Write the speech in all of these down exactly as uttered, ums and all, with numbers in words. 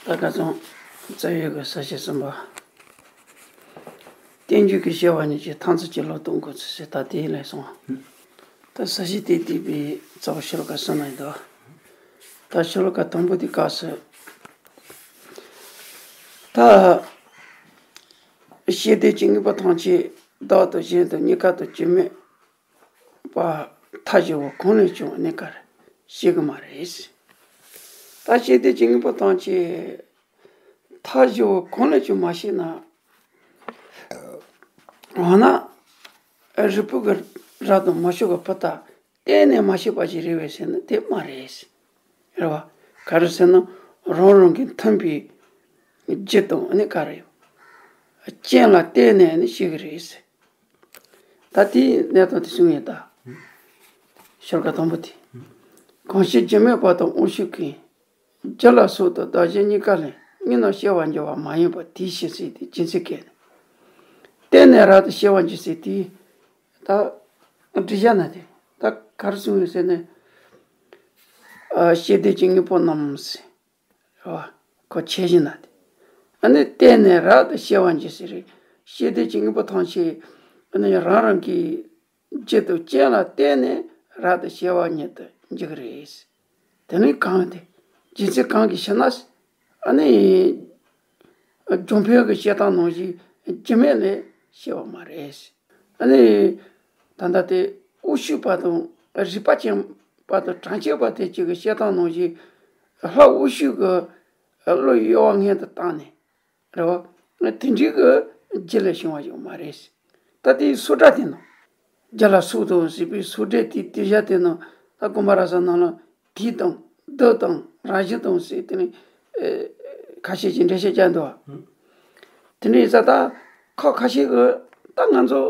ད་ཁ་སང་རྩ་བའི་གི་ས་བཅད་གསུམ་པ། བསྟན་བཅོས་ཀྱི་སྐྱེ་བ་གཉིས་ཀྱི་མཐར་འཛིན་གྱི་ལོ་ཐོ་འགོད་ཚུལ་ཟེར། ད་དེ་ལས་སོང་། ད་ས་བཅད་དེ་བསྡུས་པའི་རྩ་བ་ཤོ་ལོ་ཀ་གསུམ་ཡིན་དོ། ད་ཤོ་ལོ་ཀ་དང་པོ་དེ་སྐབས་སུ། ད་ཤེས་ལྡན་གྱི་དངོས་པོ་ཐམས་ཅད་བདག་དང་གཞན་དང་གཉིས་ཀ་དང་སྐྱེ་མེད་པ་མཐའ་བཞི་པོ་གང་ལས་བྱུང་ནས་ག་རེ་ཤེས་གི་མ་རེད། ད་ཤེས་ལྡན་གྱི་དངོས་པོ་ཐམས་ཅད་མཐའ་བཞི་པོ་གང་ལས་བྱུང་མ་ཤེས་ན། འོ་ན་རིལ་བུ་གི་རྭ་དང་མ་ཞུ་གི་བུ་དག་གཏན་ནས་མ་ཤེས་པ་ཞིག་རེད་པས་ཟེར་ན་དེ་མ་རེད། རེད་བ། ག་རེ་ཟེར་ན་རང་རང་གི་མཐུན་པའི་རྒྱུ་དང་ནི་ག་རེ་ཡོད། རྐྱེན་ལ་བརྟེན་ནས་ནི་ཤེས་གི་རེད། ད་དེའི་གནས་སྟངས་དེ་གསུངས་ཡོད་ད། ཤོ་ལོ་ཀ་དང་པོ་དེ། གང་ཕྱིར་སྐྱེ་མེད་པ་དང་དབང་ཕྱུག་གི། རྒྱུ་ལ་སོགས་དང་བདག་གཞན་གཉིས་ཀ་ལས་གཉིས་རྣམས་སྐྱེ་བར་འགྱུར་བ་མ་ཡིན་པ་དེའི་ཕྱིར་ཟེར་ཏེ་རྒྱུ་མཚན་བཀོད་ནས། བརྟེན་ནས་རབ་ཏུ་སྐྱེ་བར་འགྱུར་ཟེར་དེ། ད་འགྲེལ་བཤད་ན་དེ་ད་ག་རེ་གསུངས་ཡོད་ཟེར་ན། ཨ་ཤེས་ལྡན་གྱི་དངོས་པོ་རྣམས་ཟེར། རེད་བ། ཁོ་ཁྱད་གཞི་ན་དེ། ཨ་ནི་བརྟེན་ནས་རབ་ཏུ་སྐྱེ་བར་འགྱུར་ཟེར་རེད། ཤེས་ལྡན་གྱི་དངོས་པོ་ཐམས་ཅད་ཨ་ནི་རང་རང་གི་རྒྱུ་དང་རྐྱེན་ལ་བརྟེན་ནས་རབ་ཏུ་སྐྱེ་བ་ཉིད་དུ་འགྱུར་གི་རེད། དེ་ནི་གང་དེ། རྒྱུ་མཚན་གང་གི་ཕྱིར་ན། ཨ་ནི། འབྱུང་འཕེལ་གྱི་སྐྱེ་སྟངས་ནང་བཞིན་རྒྱུ་མེད་ལས་སྐྱེ་བ་མ་རེད། ཨ་ནི། ད་ལྟ་དེ་དབུགས་ཞུགས་པ་དང་རིག་པ་ཅན་པ་དང་གྲངས་ཅན་པ་དེ་གཅིག་གི་སྐྱེ་སྟངས་ནང་བཞིན་ལྷ་དབུགས་ཞུགས་ཀྱི་བློ་གཡོ་བ་སྔོན་དུ་བཏང་ནས། རེད་བ། དེ་འདྲའི་གི་རྒྱུ་ལས་བྱུང་བ་ཞིག་མ་རེད། ད་དེའི་སུ་དག་དེ་ནང་། རྒྱུ་ལ་སོགས་དང་ཟེར་བའི་སུ་དག་དེའི་དེ་བཞག་དེ་ནང་ད་དགོངས་པ་རབ་གསལ་ནང་ལ་དུས་དང་དུ་དང་རང་བཞིན་དང་ཟེར་དེ་ནི་ཁ་ཤས་ཀྱིས་འགྲེལ་བཤད་བརྒྱབ་འདུག་བ། དེ་འདྲ་ཡིན་ཙང་ད་ཁག་ཁ་ཤས་ཀྱིས་ད་ང་ཚོ་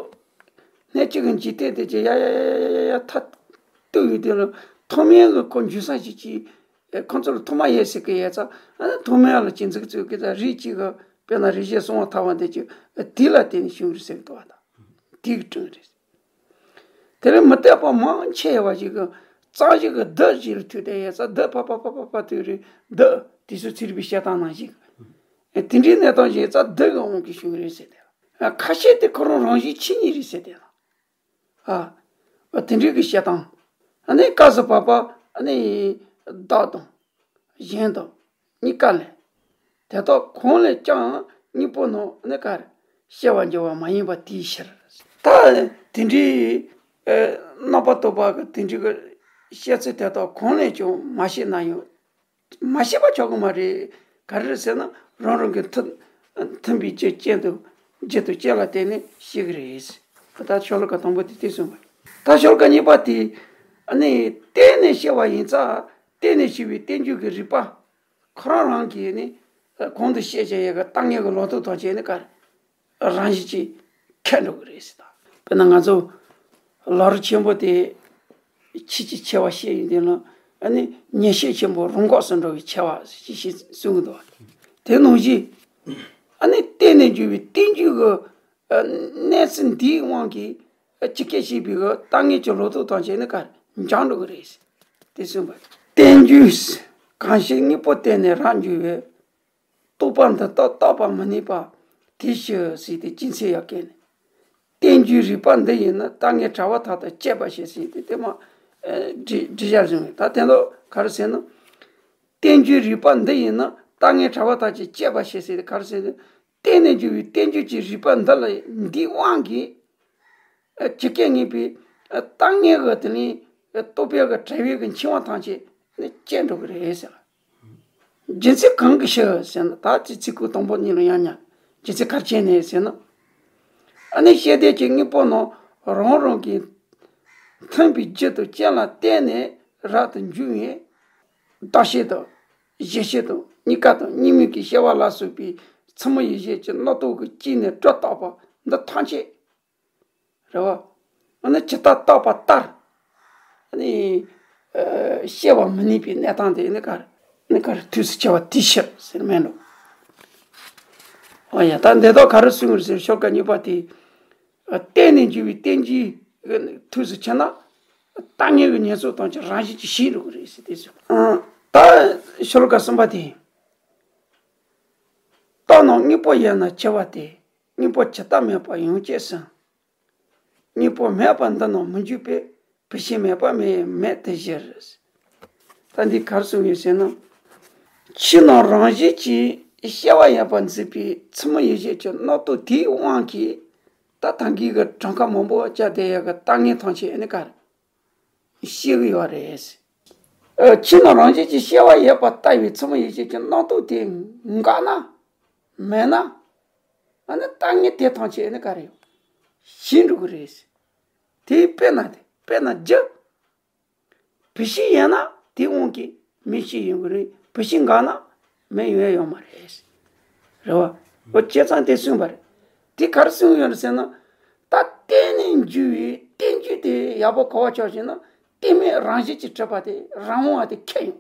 གནས་གཅིག་གི་འཇིག་རྟེན་དེ་ཅི་ཡ་ཡ་ཡ་ཡ་ཡ་ཐ་གཏུག་ཡོད་དེ་ལ་ཐོག་མའི་གི་ཁོ་འཇུག་ས་ཞིག་ཅིག་ཁོ་ཚོ་ལ་ཐོག་མ་ཡོད་ཟེར་གི་ཡོད་ཙང་ཐོག་མའི་ལ་ཅི་འཛུགས་བཙུགས་གི་ཙང་རིགས་གཅིག་གི་དཔེར་ན་རིགས་ཤེས་གསང་བ་ཐ་བ་འདི་ཅིག་དེ་ལ་བརྟེན་ནས་བྱུང་རེད་ཟེར་གི་འདུག་བ། ད་དེ་གི་དྲིན་རེད། དེ་ལས་མི་བལྟས་པ་མང་ཆེ་བ་ཞིག་གིས་རྩ་ཞིག་གི་བདུད་ཞིག་ལ་ཐུག་བསྡད་ཡོད་ཙང་བདུད་ཕ་ཕ་ཕ་ཕ་ཕ་ཐུག་རེད་བདུད་དེ་ཚོ་ཚིག་རིག་པའི་བཤད་སྟངས་ནང་བཞིན། དེ་འདྲའི་གནས་སྟངས་ཞིག་ཙང་བདུད་ཀྱི་དབང་གིས་བྱུང་རེད་ཟེར་ཏེ། ཁ་ཤས་དེ་ཁོ་རང་རང་བཞིན་ཆོས་ཉིད་རེད་ཟེར་ཏེ། ཨ། དེ་འདྲའི་གི་བཤད་སྟངས། ཨ་ནི་སྐབས་སུ་བབ་པ་ཨ་ནི་བདག་དང་གཞན་དང་གཉིས་ཀ་ལས། དེ་དག་གང་ལས་ཀྱང་དངོས་པོ་རྣམས་ནི་ག་རེ་སྐྱེ་བར་འགྱུར་བ་མ་ཡིན་པ་དེའི་ཕྱིར། ད་དེ་འདྲའི་ཨེ་རྣམ་པར་རྟོག་པ་གི་དེ་འདྲའི་གི་བཤད་ཚུལ་དེ་དག་གང་ལས་ཀྱང་མ་ཤེས་ན་ཡང་མ་ཤེས་པ་ཆོག་གི་མ་རེད། ག་རེ་རེད་ཟེར་ན་རང་རང་གི་མཐུན་མཐུན་པའི་རྒྱུ་རྐྱེན་དང་རྒྱུ་དང་རྐྱེན་ལ་བརྟེན་ནས་ཤེས་གི་རེད། ད་ཤོ་ལོ་ཀ་དང་པོ་དེ་དེ་གསུངས་པ། ད་ཤོ་ལོ་ཀ་གཉིས་པ་དེ་ཨ་ནི་བརྟེན་ནས་སྐྱེ་བ་ཡིན་ཙང་བརྟེན་ནས་སྐྱེ་བའི་བརྟེན་རྒྱུ་གི་རིགས་པ། ཁོ་རང་རང་གིས་ནི་གོང་དུ་བཤད་བྱ་ཡི་གི་ལྟ་ངན་གྱི་ལོ་ཐོག་ཐམས་ཅད་ནི་ག་རེ་རང་བཞིན་གྱིས་ཁེགས་འགྲོ་གི་རེད་ཟེར་ད། དཔེར་ན་ང་ཚོ་ལམ་རིམ་ཆེན་པོ་དེ་ཆོས་ཀྱི་ཆེ་བ་བཤད་ཡོང་དུས་ལ་ཨ་ནི་ཉེར་ཞི་ཆེན་པོ་རང་འགོག་སུ་འགྲོ་བའི་ཆེ་བ་ཞེས་གསུང་གི་འདུག་བ། དེ་ནང་བཞིན་ཨ་ནི་བརྟེན་ནས་འགྱུར་བའི་བརྟེན་རྒྱུ་གི་གནས་ཚུལ་འདིའི་དབང་གིས་ཇི་སྐད་བཤད་པའི་གི་ལྟ་ངན་གྱི་ལོ་ཐོག་ཐམས་ཅད་ནི་ག་རེ་འབྱུང་འགྲོ་གི་རེད། དེ་གསུངས་པ། བརྟེན་རྒྱུ། གང་ཕྱིར་དངོས་པོ་བརྟེན་ནས་རབ་འབྱུང་བའི། རྟོག་པ་འདི་དག་བརྟག་པར་མི་ནུས་པ། དེའི་ཕྱིར་ཟེར་ཏེ་རྒྱུ་མཚན་ཡང་བཀོད་ནས། བརྟེན་རྒྱུའི་རིགས་པ་འདི་ཡིས་ནི་ལྟ་ངན་བྲལ་བ་དག་ཏུ་སྤྱད་པར་བྱེད་ཟེར་ཏེ་དེ་མ་འགྲེལ་བཤད་བཟུང་བས། ད་དེ་ལ་ག་རེ་ཟེར་ན། བརྟེན་རྒྱུའི་རིགས་པ་འདི་ཡིས་ནི་ལྟ་ངན་བྲལ་བ་དག་ཅིག་སྤྱད་པར་བྱེད་ཟེར་ཏེ་ག་རེ་ཟེར་ན། བརྟེན་ནས་འགྱུར་བའི་བརྟེན་རྒྱུ་གྱི་རིགས་པ་འདི་ལ་འདིའི་དབང་གིས། ཇི་སྐད་ངེས་པའི་ལྟ་ངན་གྱི་དེ་ནི་རྟོག་པའི་གི་བྲལ་བའི་གི་འཆིང་བ་ཐམས་ཅད་ནི་སྐྱེ་འགྲོ་གི་རེད་ཟེར། རྒྱུ་མཚན་གང་གི་ཕྱིར་ཟེར་ན་ད་ཅི་ཚིག་གུ་དང་པོ་གཉིས་ལ་ཡང་ཉག་རྒྱུ་མཚན་ག་རེ་བྱས་ནས་ཟེར་ན། ཨ་ནི་ཤེས་ལྡན་གྱི་དངོས་པོ་རྣམས་རང་རང་གི་མཐུན་པའི་རྒྱུ་དང་རྐྱེན་ལ་བརྟེན་ནས་རབ་ཏུ་འབྱུང་བས། བདག་ཤེས་དང་གཞན་ཤེས་དང་གཉིས་ཀ་དང་གཉིས་མེད་ཀྱི་སྐྱེ་བ་ལ་སོགས་པའི་མཚན་མོ་ཡེ་ཤེས་ཀྱི་རྣམ་རྟོག་གི་དཀྱིལ་ནས་སྒྲོ་བཏགས་པ་འདི་ཐམས་ཅད། རེད་བ། ཨ་ནི་ཇི་ལྟར་བཏགས་པ་ལྟར། ཨ་ནི། ཨ། སྐྱེ་བར་མི་ནུས་པའི་གནས་སྟངས་དེ་ནི་ག་རེ། ནི་ག་རེ་དུས་སུ་སྐྱེ་བ་དེའི་ཕྱིར་ཟེར་མེད་འགྲོ། ཨོ་ཡ་ད་འདི་དག་ག་རེ་གསུངས་རེད་ཟེར་ཤོ་ལོ་ཀ་གཉིས་པ་དེ། ཨ། བརྟེན་ནས་འགྱུར་བའི་བརྟེན་གྱི་དུས་སུ་ཕྱིན་ན། ལྟ་ངན་གྱི་ཉེས་ཚབས་ཐམས་ཅད་རང་བཞིན་གྱིས་ཞི་འགྲོ་གི་རེད་ཟེར་དེ་ཟེར། ཨ། ད་ཤོ་ལོ་ཀ་གསུམ་པ་དེ། རྟག་རྣམས་དངོས་པོ་ཡོད་ན་བྱ་བ་དེ། དངོས་པོ་ཇི་ལྟར་མེད་པ་ཡང་སྐྱེས་ཟིན། དངོས་པོ་མེད་པ་འདི་རྣམས་མི་འཇིག་པས། བུད་ཤིང་མེད་པ་མེད་མེད་དེ་བཞིན། ད་འདི་ག་རེ་གསུངས་ཡོད་ཟེར་ན། ཕྱི་ནང་རང་བཞིན་གྱིས་སྐྱེ་བ་ཡོད་པར་འཛིན་པའི་ཚད་མ་ཡིད་བྱེད་ཀྱི་རྣམ་རྟོག་དེའི་དབང་གིས། ད་ད་གིན་གྱི་གྲངས་ཀ་མང་པོ་བྱས་བསྡད་ཡོད་གི་ལྟ་ངན་ཐམས་ཅད་ཨ་ནི་ག་རེ། ཤེས་ཀྱི་ཡོད་རེད། ཨ། ཕྱི་ནང་རང་བཞིན་གྱིས་སྐྱེ་བ་ཡོད་པར་ལྟ་བའི་ཚད་མ་ཡིད་བྱེད་ཀྱི་རྣམ་རྟོག་དེ་འགག་ན། མེད་ན། ཨ་ནི་ལྟ་ངན་དེ་ཐམས་ཅད་ཨ་ནི་ག་རེ་ཡོད། ཞི་འགྲོ་གི་རེད། དེ་དཔེར་ན་དེ་དཔེར་ན་རྒྱུ། བུད་ཤིང་ཡོད་ན་དེའི་དབང་གིས་མེ་ཤི་ཡོང་གི་རེད། བུད་ཤིང་འགག་ན་མེ་ཡོང་ཡ་ཡོད་མ་རེད། རེད་བ། འོ་བྱས་ཙང་དེ་གསུངས་པ་རེད། དེ་ག་རེ་གསུངས་ཡོད་རེད་ཟེར་ན། ད་བརྟེན་ནས་འབྱུང་བའི་རྟེན་འབྱུང་དེ་ཡག་པོ་ག་པར་ཆགས་ཤེ་ན། རྟེན་མེད་རང་བཞིན་གྱིས་གྲུབ་པ་དེ་རང་དབང་བ་དེ་ཁེལ་ཡོང་།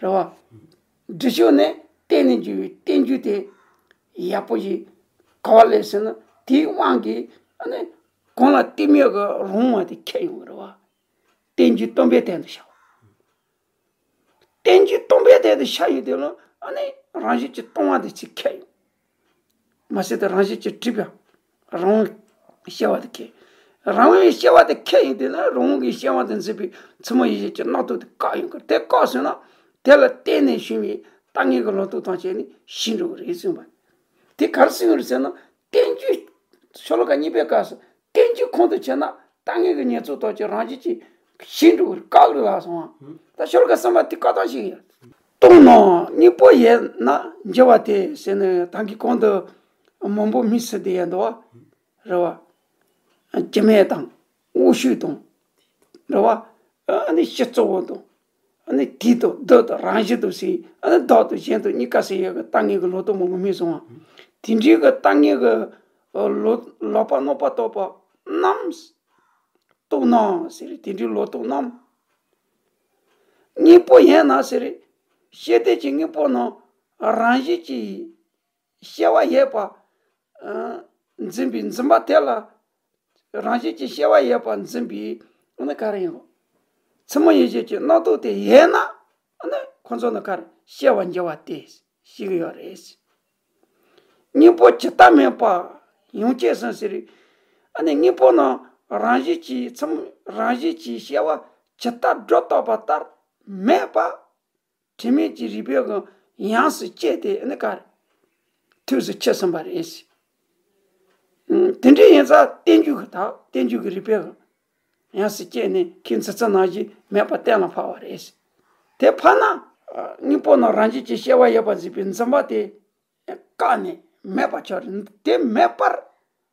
རེད་བ། འབྲས་བུ་ནི་བརྟེན་ནས་འབྱུང་བའི་རྟེན་འབྱུང་དེ་ཡག་པོ་ཞིག་ག་པར་སླེབས་ཟེར་ན། དེའི་དབང་གིས་ཨ་ནི་གང་ལ་རྟེན་མེད་ཀྱི་རང་དབང་བ་དེ་ཁེལ་ཡོང་། རེད་བ། རྟེན་འབྱུང་སྟོང་པའི་སྟེང་དུ་བཞག་པ། རྟེན་འབྱུང་སྟོང་པའི་སྟེང་དུ་བཞག་ཡོད་དེ་ལ་ཨ་ནི་རང་བཞིན་གྱིས་སྟོང་བ་དེ་ཅིག་ཁེལ་ཡོང་། མ་ཟད་དེ་རང་བཞིན་གྱིས་གྲུབ་པའི་རང་དབང་སྐྱེ་བ་དེ་ཁེལ། རང་དབང་སྐྱེ་བ་དེ་ཁེལ་ཡོད་དེ་ལ་རང་དབང་གི་སྐྱེ་བ་དེ་འཛིན་པའི་ཚད་མ་ཡིད་བྱེད་ཀྱི་རྣམ་རྟོག་དེ་བཀག་ཡོང་གི། དེ་བཀག་སོང་ན་དེ་ལ་བརྟེན་ནས་བྱུང་བའི་ལྟ་ངན་གྱི་ལོག་རྟོག་ཐམས་ཅད་ནི་ཞི་འགྲོ་གི་རེད་གསུངས་པ། དེ་ག་རེ་གསུངས་ཡོད་རེད་ཟེར་ན། རྟེན་འབྱུང་། ཤོ་ལོ་ཀ་གཉིས་པའི་སྐབས་སུ་རྟེན་འབྱུང་ཁོང་དུ་ཆུད་ན་ལྟ་ངན་གྱི་ཉེས་ཚབས་དག་ཅིང་རང་བཞིན་གྱིས་ཞི་འགྲོ་བར་བཀག་རེད་ལབ་སོང་བ། ད་ཤོ་ལོ་ཀ་གསུམ་པ་དེ་བཀག་སྟངས་ཤིག་ཡིན། རྟོག་རྣམས་དངོས་པོ་ཡོད་ན་འགྱུར་བ་སྟེ་ཟེར་ནས་ད་གིན་གོང་དུ་མང་པོ་དམིགས་སུ་བསྡུས་ཡ་འདུག་བ། རེད་བ། སྒྱུ་མ་དང་། དབང་ཤུགས་དང་། རེད་བ། ཨ་ནི་སྤྱི་གཙོ་བོ་དང་། ཨ་ནི་དུས་དང་བདག་དང་རང་བཞིན་དང་ཟེར། ཨ་ནི་བདག་དང་གཞན་དང་གཉིས་ཀ་ཟེར་ཡག་གི་ལྟ་ངན་གྱི་ལོག་རྟོག་མང་པོ་སྨིན་སོང་བ། དེ་འདྲའི་གི་ལྟ་ངན་གྱི་ལོག་ལོག་པ་རྣམ་པར་རྟོག་པ་རྣམས། རྟོག་རྣམས་ཟེར། དེ་འདྲའི་ལོག་རྟོག་རྣམས། དངོས་པོ་ཡིན་ན་ཟེར། ཤེས་ལྡན་གྱི་དངོས་པོ་རྣམས་རང་བཞིན་གྱིས་སྐྱེ་བ་ཡོད་པ། ཨ། འཛིན་པའི་འཛིན་པ་དེ་ལ་རང་བཞིན་གྱིས་སྐྱེ་བ་ཡོད་པར་འཛིན་པའི་ཨ་ནི་ག་རེ་ཡིན་ནོ། ཚད་མ་ཡིད་བྱེད་ཀྱི་རྣམ་རྟོག་དེ་ཡོད་ན་ཨ་ནི་ཁོ་ཚོ་ནི་ག་རེ་སྐྱེ་བར་འགྱུར་བ་སྟེ་ཞེས་ཀྱི་ཡོད་རེད། དངོས་པོ་ཇི་ལྟར་མེད་པ་ཡང་སྐྱེས་ཟིན་ཟེར། ཨ་ནི་དངོས་པོ་རྣམས་རང་བཞིན་གྱིས་ཚད་མ་རང་བཞིན་གྱིས་སྐྱེ་བ་ཇི་ལྟར་སྒྲོ་བཏགས་པ་ལྟར་མེད་པ། དྲི་མེད་ཀྱི་རིགས་པས་ཀྱང་ཡོངས་སུ་བསྐྱེད་དེ་ནི་ག་རེ། ཐུགས་སུ་ཆུད་ཟིན་པ་རེད། ཨ། དེ་འདྲ་ཡིན་ཙང་རྟེན་འབྱུང་གི་དག་རྟེན་འབྱུང་གི་རིགས་པས་ཀྱང་ཡོངས་སུ་བསྐྱེད་ནས་ཁྱེད་ཚེ་ཚད་ནང་བཞིན་མེད་པ་གཏན་ལ་ཕབ་པ་རེད། དེ་ཕབ་ན། ཨ། དངོས་པོ་རྣམས་རང་བཞིན་གྱིས་སྐྱེ་བ་ཡོད་པར་འཛིན་པའི་འཛིན་པ་དེ་བཀག་ནས་མེད་པ་ཆགས་རེད། དེ་མེད་པར།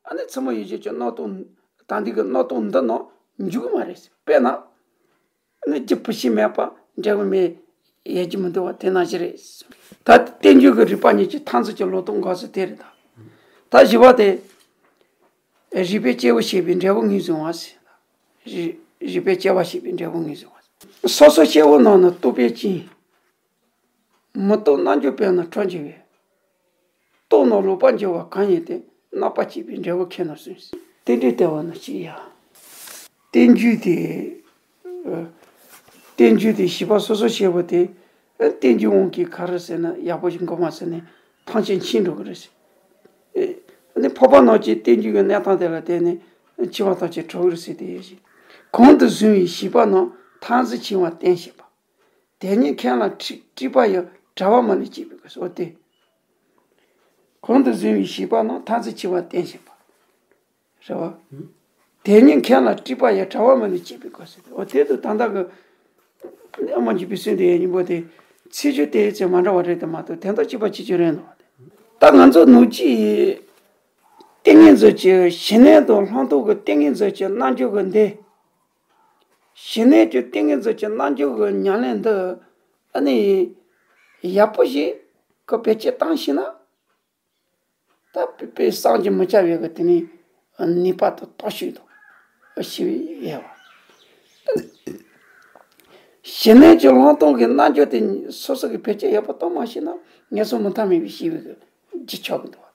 ཨ་ནི་ཚད་མ་ཡིད་བྱེད་ཀྱི་རྣམ་རྟོག་ད་འདི་གི་རྣམ་རྟོག་འདི་རྣམས་འཇུག་གི་མ་རེད། དཔེར་ན། ཨ་ནི་རྒྱུ་བུད་ཤིང་མེད་པ་འབྲས་བུ་མེད། ཡོད་ཀྱི་མི་འདུག་པ་དེ་ནང་བཞིན་རེད། ད་རྟེན་འབྱུང་གི་རིགས་པ་གཉིས་ཀྱི་མཐར་འཛིན་གྱི་ལོག་རྟོག་འགག་ཚུལ་དེ་རེད་ད། ད་བཞི་པ་དེ། རིགས་པས་དཔྱད་པ་ཞེས་པའི་འབྲས་བུ་ངོས་བཟུང་བ་ཟེར། རིགས་རིགས་པས་དཔྱད་པ་ཞེས་པའི་འབྲས་བུ་ངོས་བཟུང་བ། སོ་སོ་སྐྱེ་བོ་རྣམས་ནི་རྟོག་པས་བཅིངས། མི་རྟོག་རྣལ་འབྱོར་པས་ནི་ཁྲོ་འགྱུར་བས། རྟོག་རྣམས་ལོག་པར་འགྱུར་བ་གང་ཡིན་ཏེ། རྣམ་པར་དཔྱད་པའི་འབྲས་བུ་ཁྱད་ནི་གསུམ་ཟེར། རྟེན་འབྲེལ་ལྟ་བ་ནི་ཅི་ཡང་། རྟེན་འབྱུང་དེ། རྟེན་འབྱུང་དེ་བྱིས་པ་སོ་སོ་སྐྱེ་བོ་དེ། རྟེན་འབྱུང་དབང་གིས་ག་རེ་ཟེར་ན་ཡག་པོ་ཞིག་འགོ་མ་ཟིན་ནས་ཐང་ཆེན་ཕྱིན་འགྲོ་གི་རེད་ཟེར། ཨ་ནི་འཕགས་པ་རྣམས་ཀྱིས་རྟེན་འབྱུང་གི་གནས་སྟངས་དེ་ལ་བརྟེན་ནས་འཆི་བ་ཐམས་ཅད་གྲོལ་གི་རེད་ཟེར་དེ་ཡོད་ཞིང་། གོང་དུ་བཟུང་བའི་བྱིས་པ་རྣམས་མཐར་འཛིན་འཆིང་བ་བསྟེན་བཞིན་པ། དེ་ཉིད་མཁན་ལ་དཀྲི་དཀྲིས་པ་ཡི་དྲ་བ་མ་ལུས་བཅད་པའི་སྐབས་སུ། འོ་དེ། གོང་དུ་བཟུང་བའི་བྱིས་པ་རྣམས་མཐར་འཛིན་འཆིང་བ་བསྟེན་བཞིན་པ། རེད་བ། དེ་ཉིད་མཁན་ལ་དཀྲིས་པ་ཡི་དྲ་བ་མ་ལུས་བཅད་པའི་སྐབས་སུ། འོ་དེ་དུ་ད་ལྟ་གི་ཨ་མ་འཇིགས་པའི་གསོན་དེ་ཡི་སྙིང་པོ་དེ་ཚིག་སྦྱོར་དེ་ཚེ་མ་འདྲ་བ་རེད་དེ་མ་གཏོགས་དོན་དག་གཅིག་པ་གཅིག་གྱུར་རེད་འདུག་བ། ད་ང་ཚོ་ནུབ་ཕྱོགས་ཡི་ཏིང་ངེ་འཛིན་གྱི་ཞི་གནས་དང་ལྷག་མཐོང་གི་ཏིང་ངེ་འཛིན་གྱི་རྣལ་འབྱོར་གྱི་འདི། ཞི་གནས་ཀྱི་ཏིང་ངེ་འཛིན་གྱི་རྣལ་འབྱོར་གྱི་ཉམས་ལེན་འདི་ཨ་ནི་ཡག་པོ་ཞིག་གི་བེད་སྤྱོད་བཏང་ཤེས་ན། ད་དཔེ་དཔེ་བསམ་གྱིས་མི་ཁྱབ་པའི་གི་དེ་ནི་ནུས་པ་དང་སྟོབས་ཤུགས་དང་ཞི་བའི་དབྱེ་བ། ཞི་གནས་ཀྱི་ལྷག་མཐོང་གི་རྣལ་འབྱོར་དེ་སོ་སོ་གི་བེད་སྤྱོད་ཡག་པོ་གཏོང་མ་ཤེས་ན་ངན་སོང་མུ་མཐའ་མེད་པའི་ཞི་བའི་གི་རྒྱུ་ཆགས་ཀྱི་འདུག་བ།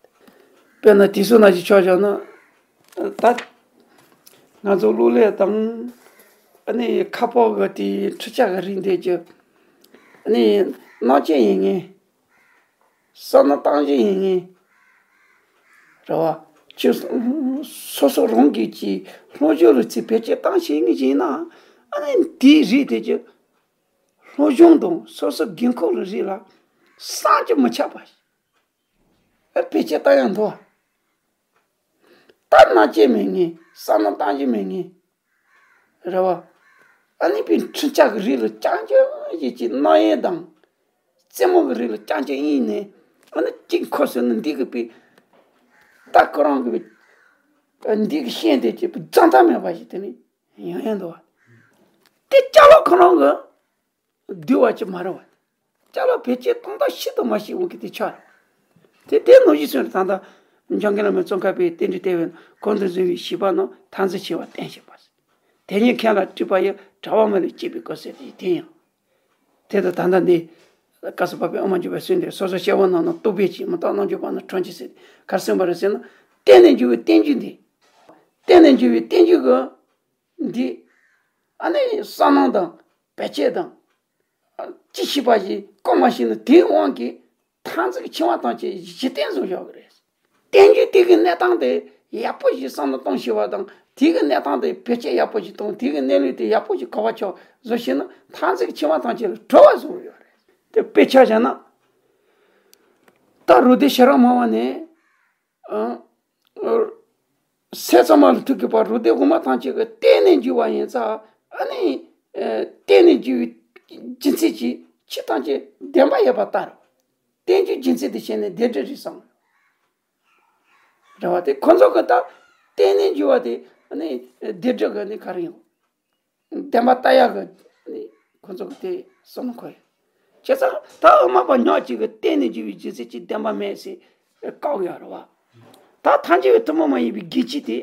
དཔེར་ན་དུས་སུ་ན་ཞིག་ཆོག་བཞག་ན། ད་ང་ཚོ་གློག་ཀླད་དང་ཨ་ནི་ཁ་པར་གི་དེའི་འཕྲུལ་ཆས་གི་རིགས་འདི་ཀྱི་ཨ་ནི་རྣམ་དཔྱོད་ཡིན་ངེས། བསམ་བློ་བཏང་བཞིན་ཡིན་ངེས། རེད་བ། ཁྱོད་སོ་སོ་རང་གིས་ཀྱི་སློབ་སྦྱོང་ལ་ཚིག་བེད་སྤྱོད་བཏང་ཤེས་ངེས་ཡིན་ན། ཨ་ནི་དེའི་རིགས་དེ་ཀྱི་སློབ་སྦྱོང་དང་སོ་སོ་དགོས་མཁོ་ལ་རིགས་ལ་བསམ་གྱིས་མི་ཁྱབ་པ་ཞིག་ཨ་བེད་སྤྱོད་བཏང་ཡང་འདུག་ད་མནའ་སྐྱེལ་མེད་ངེས། བསམ་བློ་བཏང་རྒྱུ་མེད་ངེས། རེད་བ། ཨ་ནི་པའི་འཕྲུལ་ཆས་ཀྱི་རིགས་ལ་རྐྱང་རྐྱང་ཡིན་གྱི་རྣམ་དབྱེ་དང་། རྩེད་མོ་གི་རིགས་ལ་རྐྱང་རྐྱང་ཡིན་ནས། ཨ་ནི་གཅིག་འཁོར་སོང་ན་འདི་གི་པའི་ད་ཁོ་རང་གི་འདི་གི་ཤེས་དེ་ཅིག་རྫོགས་མཐའ་མེད་པ་ཞིག་དེ་ནི་ཡང་ཡང་འདུག་བ། དེ་ཅ་ལག་ཁོ་རང་གི་བསྡུས་པ་ཅིག་མ་རེད་བ། ཅ་ལག་བེད་སྤྱོད་གཏོང་སྟངས་ཤེས་དང་མ་ཤེས་འོང་གི་དེ་ཆགས་རེད། དེ་དེ་ནང་བཞིན་སོང་ད་ལྟ་འཇམ་མགོན་བླ་མའི་ཙོང་ཁ་པའི་རྟེན་འབྲེལ་བསྟན་པའི་གོང་དུ་བཟུང་བའི་བཞི་པ་རྣམས་མཐར་འཛིན་ཆེ་བ་བསྟན་བཞིན་པ། དེ་ཉིད་མཁན་ལ་སྤྲུལ་པ་ཡི་དྲ་བ་མ་ལུས་སྐྱེས་པའི་སྐབས་སུ་དེ་དེ་ཡང་། དེ་ལྟར་ད་ལྟ་འདི། བཀའ་སྩལ་པ་པའི་ཨོ་མ་འཇུག་པའི་གསོལ་འདེབས་སོ་སོ་སྐྱེ་བོ་རྣམས་ནི་རྟོག་པས་ཕྱིས། མི་རྟག་རྣལ་འབྱོར་པ་རྣམས་ཁྲོམ་གྱིས་བསད། ག་རེ་གསུངས་པ་རེད་ཟེར་ན། བརྟེན་ནས་འཇུག་པའི་བསྟན་བཅོས་འདི། བརྟེན་ནས་འཇུག་པའི་བསྟན་བཅོས་ཀྱི་འདི། ཨ་ནི་བསམ་སྣང་དང་བེད་སྤྱོད་དང་། ཅི་ཤེས་པ་ཞིག་གོ་མ་ཤེས་ན་དེའི་དབང་གིས་མཐར་འཛིན་འཆིང་བ་ཐམས་ཅད་གཞི་རྟེན་བཟུང་བཞག་གི་རེད། བསྟན་བཅོས་དེ་གི་གནས་སྟངས་དེ་ཡག་པོ་ཞིག་བསམ་བློ་གཏོང་ཤེས་པ་དང་དེ་གི་གནས་སྟངས་དེ་བེད་སྤྱོད་ཡག་པོ་ཞིག་གཏོང་དེ་གི་གནས་ལུགས་དེ་ཡག་པོ་ཞིག་གོ་བ་ཆོད་བཟོ་ཤེས་ན་མཐར་འཛིན་འཆིང་བ་ཐམས་ཅད་ལས་གྲོལ་བ་བཟོ་གི་ཡོད་རེད། དེ་དཔེ་ཆ་བཞག་ན། ད་རུ་སྡེ་ཤེས་རབ་སྨྲ་བ་ནས། ཨ། ཨ། སྲས་གཙང་མ་ལ་ཐུག་གི་པ་རུ་སྡེ་དབུ་མ་ཐམས་ཅད་ཀྱི་བརྟེན་ནས་འཇུག་པ་ཡིན་ཙང་ཨ་ནི། ཨ། བརྟེན་ནས་འཇུག་པའི་རྒྱུ་མཚན་གྱིས་ཆོས་ཐམས་ཅད་བདེན་པ་ཡོད་པ་ལྟར། བསྟན་བཅོས་རྒྱུ་མཚན་དུ་བྱས་ནས་བདེན་འབྲེལ་རེད་བསམ། རེད་བ་དེ་ཁོ་ཚོ་གི་ད་བརྟེན་ནས་འཇུག་པ་དེ་ཨ་ནི་བདེན་འབྲེལ་གི་ནི་ག་རེ་ཡོང་། བདེན་པ་ལྟ་ཡག་གི་ཁོ་ཚོ་གི་དེ་བསམ་བློ་འཁོར་ཡོད། བྱས་ཙང་ད་དབུ་མ་པ་ཉག་གཅིག་གི་བརྟེན་ནས་འཇུག་པའི་རྒྱུ་མཚན་གྱིས་བདེན་པ་མེད་ཟེར་བཀག་ཡོད་རེད་བ། ད་ཐམས་ཅད་པའི་ཐུན་མོང་མ་ཡིན་པའི་རྒྱུ་མཚན་དེ།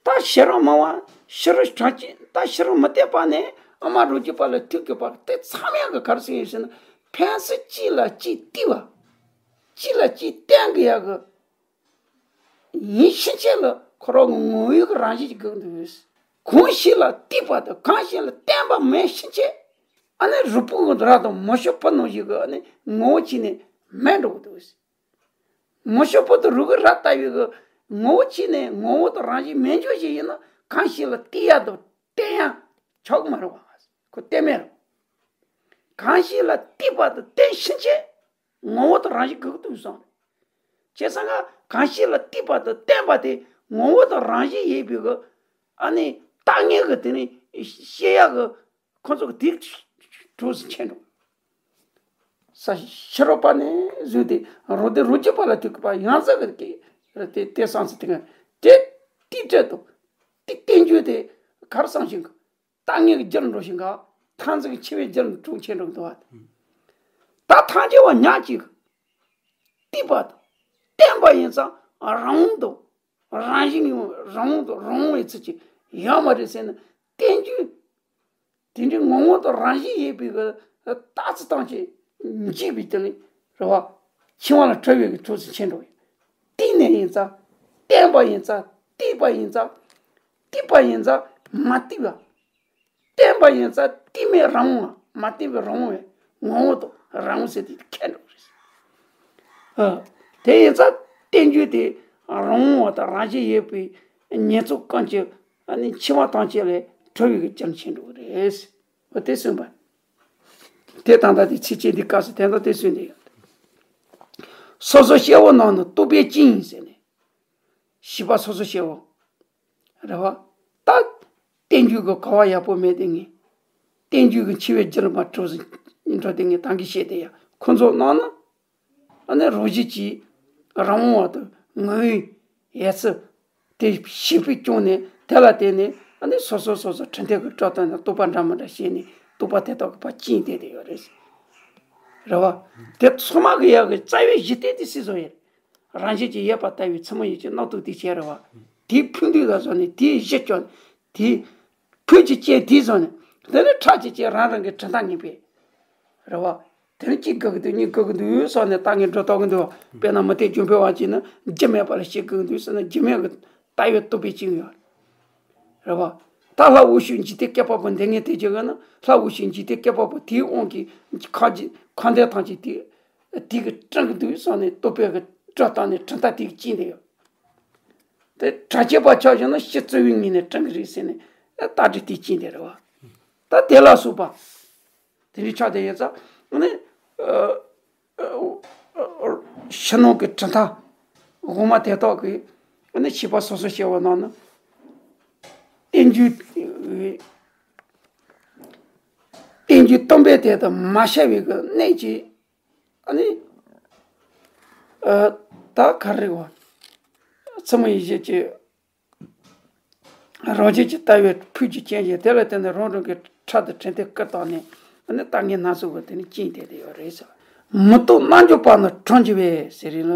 ད་ཤེས་རབ་སྨྲ་བ་ཕྱི་རོལ་གྲགས་ཅན་ད་ཕྱི་རོལ་མུ་སྟེགས་པ་ནས་དབུ་མ་རུ་སྐྱེས་པ་ལ་ཐུག་དགོས་པ་དེ་ཚང་མ་ཡག་གི་ག་རེ་ཟེར་ཡིན་ཟེར་ན་ཕན་ཚུན་གཅིག་ལ་གཅིག་བརྟེན་པ། གཅིག་ལ་གཅིག་བརྟེན་དགོས་ཡག་གི་ཡིན་ཕྱིན་ཆད་ལ་ཁོ་རང་གི་ངོ་བོའི་གི་རང་བཞིན་གྱི་སྒང་དུ་ཡོད། གང་ཞིག་ལ་བརྟེན་པ་དང་གང་ཞིག་ལ་བརྟེན་པ་མེད་ཕྱིན་ཆད། ཨ་ནི་རུས་པའི་གི་ར་དང་མ་ཤོར་བུ་ནང་བཞིན་གྱི་ཨ་ནི་ངོ་བོ་གཅིག་ནས་མེད་འགྲོ་གི་འདུག་མ་ཤོར་བུ་དང་རུས་ཀྱི་ར་ལྟ་བུའི་གི་ངོ་བོ་གཅིག་ནས་ངོ་བོ་དང་རང་བཞིན་མེད་འཇོག་ཞིག་ཡིན་ན་གང་ཞིག་ལ་བརྟེན་ཡག་དང་བརྟེན་ཡག་ཆོག་གི་མ་རེད་བ། ཁོ་བརྟེན་མེད་རེད། གང་ཞིག་ལ་བརྟེན་པ་དང་བརྟེན་ཕྱིན་ཆད། ངོ་བོ་དང་རང་བཞིན་གུག་ཏུ་སོང་། བྱས་ཙང་ང་གང་ཞིག་ལ་བརྟེན་པ་དང་བརྟེན་པ་དེ་ངོ་བོ་དང་རང་བཞིན་ཡིན་པའི་གི་ཨ་ནི་བརྟག་ངན་གི་དེ་ནི་ཤེས་ཡག་གི་ཁོ་ཚོ་གི་དེ་གྲོགས་སུ་ཆེན་འགྲོ། ས་ཕྱི་རོལ་པ་ནས་བཟུང་སྟེ་རོ་དེ་རོ་རྒྱུ་པ་ལ་དུས་གི་པ་ཡང་ཟག་གི་དེ་དེ་བསམ་སྲིད་དེ་ག་དེ་དེ་བྲལ་དུ་དེ་བསྟན་རྒྱུ་དེ་གར་སང་ཞིང་གི་བརྟག་ངན་གྱི་རྒྱུར་འགྲོ་ཞིང་ག་མཐར་འཛིན་གྱི་འཆིང་བའི་རྒྱུར་འགྲོ་ཆེན་འགྲོ་འདུག་བ། ད་ཐམས་ཅད་པ་ཉག་གཅིག་བརྟེན་པ་དང་བརྟེན་པ་ཡིན་ཙང་རང་དབང་དང་རང་བཞིན་ཡོད་རང་དབང་དང་རང་དབང་བའི་ཚུལ་གྱིས་ཡོད་མ་རེད་ཟེར་ན་བསྟན་རྒྱུ་དེ་འདྲའི་ངོ་བོ་དང་རང་བཞིན་ཡོད་པའི་གི་རྟགས་ཚུལ་ཐམས་ཅད་འཇིག་པའི་དེ་ནི་རེད་བ། འཆིང་བ་ལས་གྲོལ་བའི་གི་གྲོགས་སུ་ཆེན་འགྲོ་ཡོད། བརྟེན་ནས་ཡིན་ཙང་བརྟེན་པ་ཡིན་ཙང་བརྟེན་པ་ཡིན་ཙང་བརྟེན་པ་ཡིན་ཙང་མ་བརྟེན་པ། བརྟེན་པ་ཡིན་ཙང་བརྟེན་མེད་རང་དབང་མ་བརྟེན་པའི་རང་དབང་བའི་ངོ་བོ་དང་རང་དབང་ཟེར་དེ་ཁྱད་འགྲོ་རེད། ཨ། དེ་ཡིན་ཙང་བརྟེན་རྒྱུ་དེ་རང་དབང་བ་དང་རང་བཞིན་ཡོད་པའི་ཉེར་ཚོགས་ཀུན་གྱི་ཨ་ནི་འཆིང་བ་ཐམས་ཅད་ལས་གྲོལ་བའི་གི་རྒྱུར་ཆེན་འགྲོ་གི་རེད། འོ་དེ་གསུངས་པ། དེ་ད་ལྟ་དེ་ཚིགས་བཅད་འདི་སྐབས་སུ་དེ་འདྲ་དེ་གསུངས་ཏེ་ཡོད། སོ་སོ་སྐྱེ་བོ་རྣམས་ནི་རྟོག་པས་བཅིངས་ཟེར་ནས། བྱིས་པ་སོ་སོ་སྐྱེ་བོ། རེད་བ། ད། བསྟན་རྒྱུ་གི་གོ་བ་ཡག་པོ་མེད་དེ་ངས། བསྟན་རྒྱུ་གི་འཆི་བའི་རྒྱུ་རུ་མ་གྲུབ་ཟིན་འགྲོ་དེ་ངས་ད་གིན་བཤད་དེ་ཡ་ཁོ་ཚོ་ནང་ན། ཨ་ནི་རང་བཞིན་གྱིས་རང་དབང་བ་དང་ངོ་བོའི་ཡ་ཚུལ་དེ་ཤེས་པའི་སྐྱོང་ནས་དེ་ལ་བརྟེན་ནས་ཨ་ནི་སོ་སོ་སོ་སོ་འཕྲིན་ཐེག་གི་སྒྲོ་བཏགས་ནས་རྟོག་པ་འདྲ་མི་འདྲ་བྱས་ནས་རྟོག་པ་དེ་དག་གི་བར་བཅིངས་བསྡད་དེ་ཡོད་རེད། རེད་བ། དེ་ཚང་མ་གི་ཡ་གི་རྩ་བའི་གཞི་རྟེན་དེ་སྲིད་བཟོ་ཡིན། རང་བཞིན་གྱིས་ཡོད་པ་ལྟ་བུའི་མཚན་མོ་ཡིན་གྱི་རྣམ་རྟོག་དེ་བྱས་རེད་བ། དེའི་ཕུགས་འདུན་ལ་བཟོ་ནས་དེའི་གཞི་བཅོལ་ནས་དེའི་ཕུགས་ཀྱི་རྐྱེན་དེ་བཟོ་ནས་དེ་ནས་ཁྲག་གི་རྐྱེན་རང་རང་གི་གྲུབ་མཐའ་ངེས་པས། རེད་བ། དེ་ནས་གཅིག་དགག་གི་འདུག་གཉིས་དགག་གི་འདུག་བསམ་ནས་ལྟ་ངན་སྒྲོ་བཏགས་གི་འདུག་དཔེར་ན་མུ་སྟེགས་འཇོམས་པའི་དབང་གིས་ནི་རྒྱུ་མེད་པ་ལ་བྱེད་དགོས་ཀྱི་འདུག་ཟེར་ན་རྒྱུ་མེད་ཀྱི་ལྟ་བའི་རྟོག་པས་བཅིངས་ཡོད། རེད་བ། ད་ལྷ་འོད་ཞུ་འཇིག་རྟེན་བསྐལ་པ་པོ་འདི་ངས་དེ་བྱེད་གི་ན་ལྷ་འོད་ཞུ་འཇིག་རྟེན་བསྐལ་པ་པོ་དེའི་དབང་གིས་ཁ་ཅིག་ཁ་འདོན་ཐམས་ཅད་དེ། དེ་གི་དྲན་གི་འདུག་བསམ་ནས་བསྟོད་པའི་གི་སྒྲ་བཏང་ནས་གྲུབ་མཐའ་དེ་གི་བཅིངས་བསྡད་ཡོད། དེ་གྲ་རྒྱས་པ་ཆགས་བྱུང་ན་ཕྱི་རྩོལ་བའི་ངོས་ནས་དྲན་གི་རེད་ཟེར་ནས་རྟ་དྲེལ་དེ་བཅིངས་བསྡད་རེད་བ། ད་དེ་ལ་སོགས་པ་དེ་འདྲའི་ཆགས་བསྡད་ཡོད་ཙང་ནི། ཕྱི་ནང་གི་གྲུབ་མཐའ་དབུ་མ་དེ་དག་གི་ཨ་ནི་བྱིས་པ་སོ་སོ་སྐྱེ་བོ་རྣམས་ནི་བསྟན་བཅོས་བསྟན་བཅོས་སྟོན་པའི་དེ་དང་མ་བྱ་བའི་གི་གནད་ཀྱིས་ཨ་ནི་ད་ག་རེ་བ། མཚན་མོ་ཡི་བཞིན་གྱི་རང་བཞིན་གྱིས་ལྟ་བའི་ཕུགས་ཀྱི་རྐྱེན་གྱིས་དེ་ལ་བརྟེན་ནས་རང་རང་གི་ཕྲག་དང་དྲན་རྟེན་བསྐུར་བཏང་ནས་ཨ་ནི་ལྟ་ངན་སྣ་ཚོགས་ཀྱི་དེ་ནི་རྐྱེན་དེ་དེ་ཡོད་རེད་ཟེར། མི་རྟོག་རྣལ་འབྱོར་པ་ནི་གྲངས་ཀྱི་བས་ཟེར་རེད་ལ།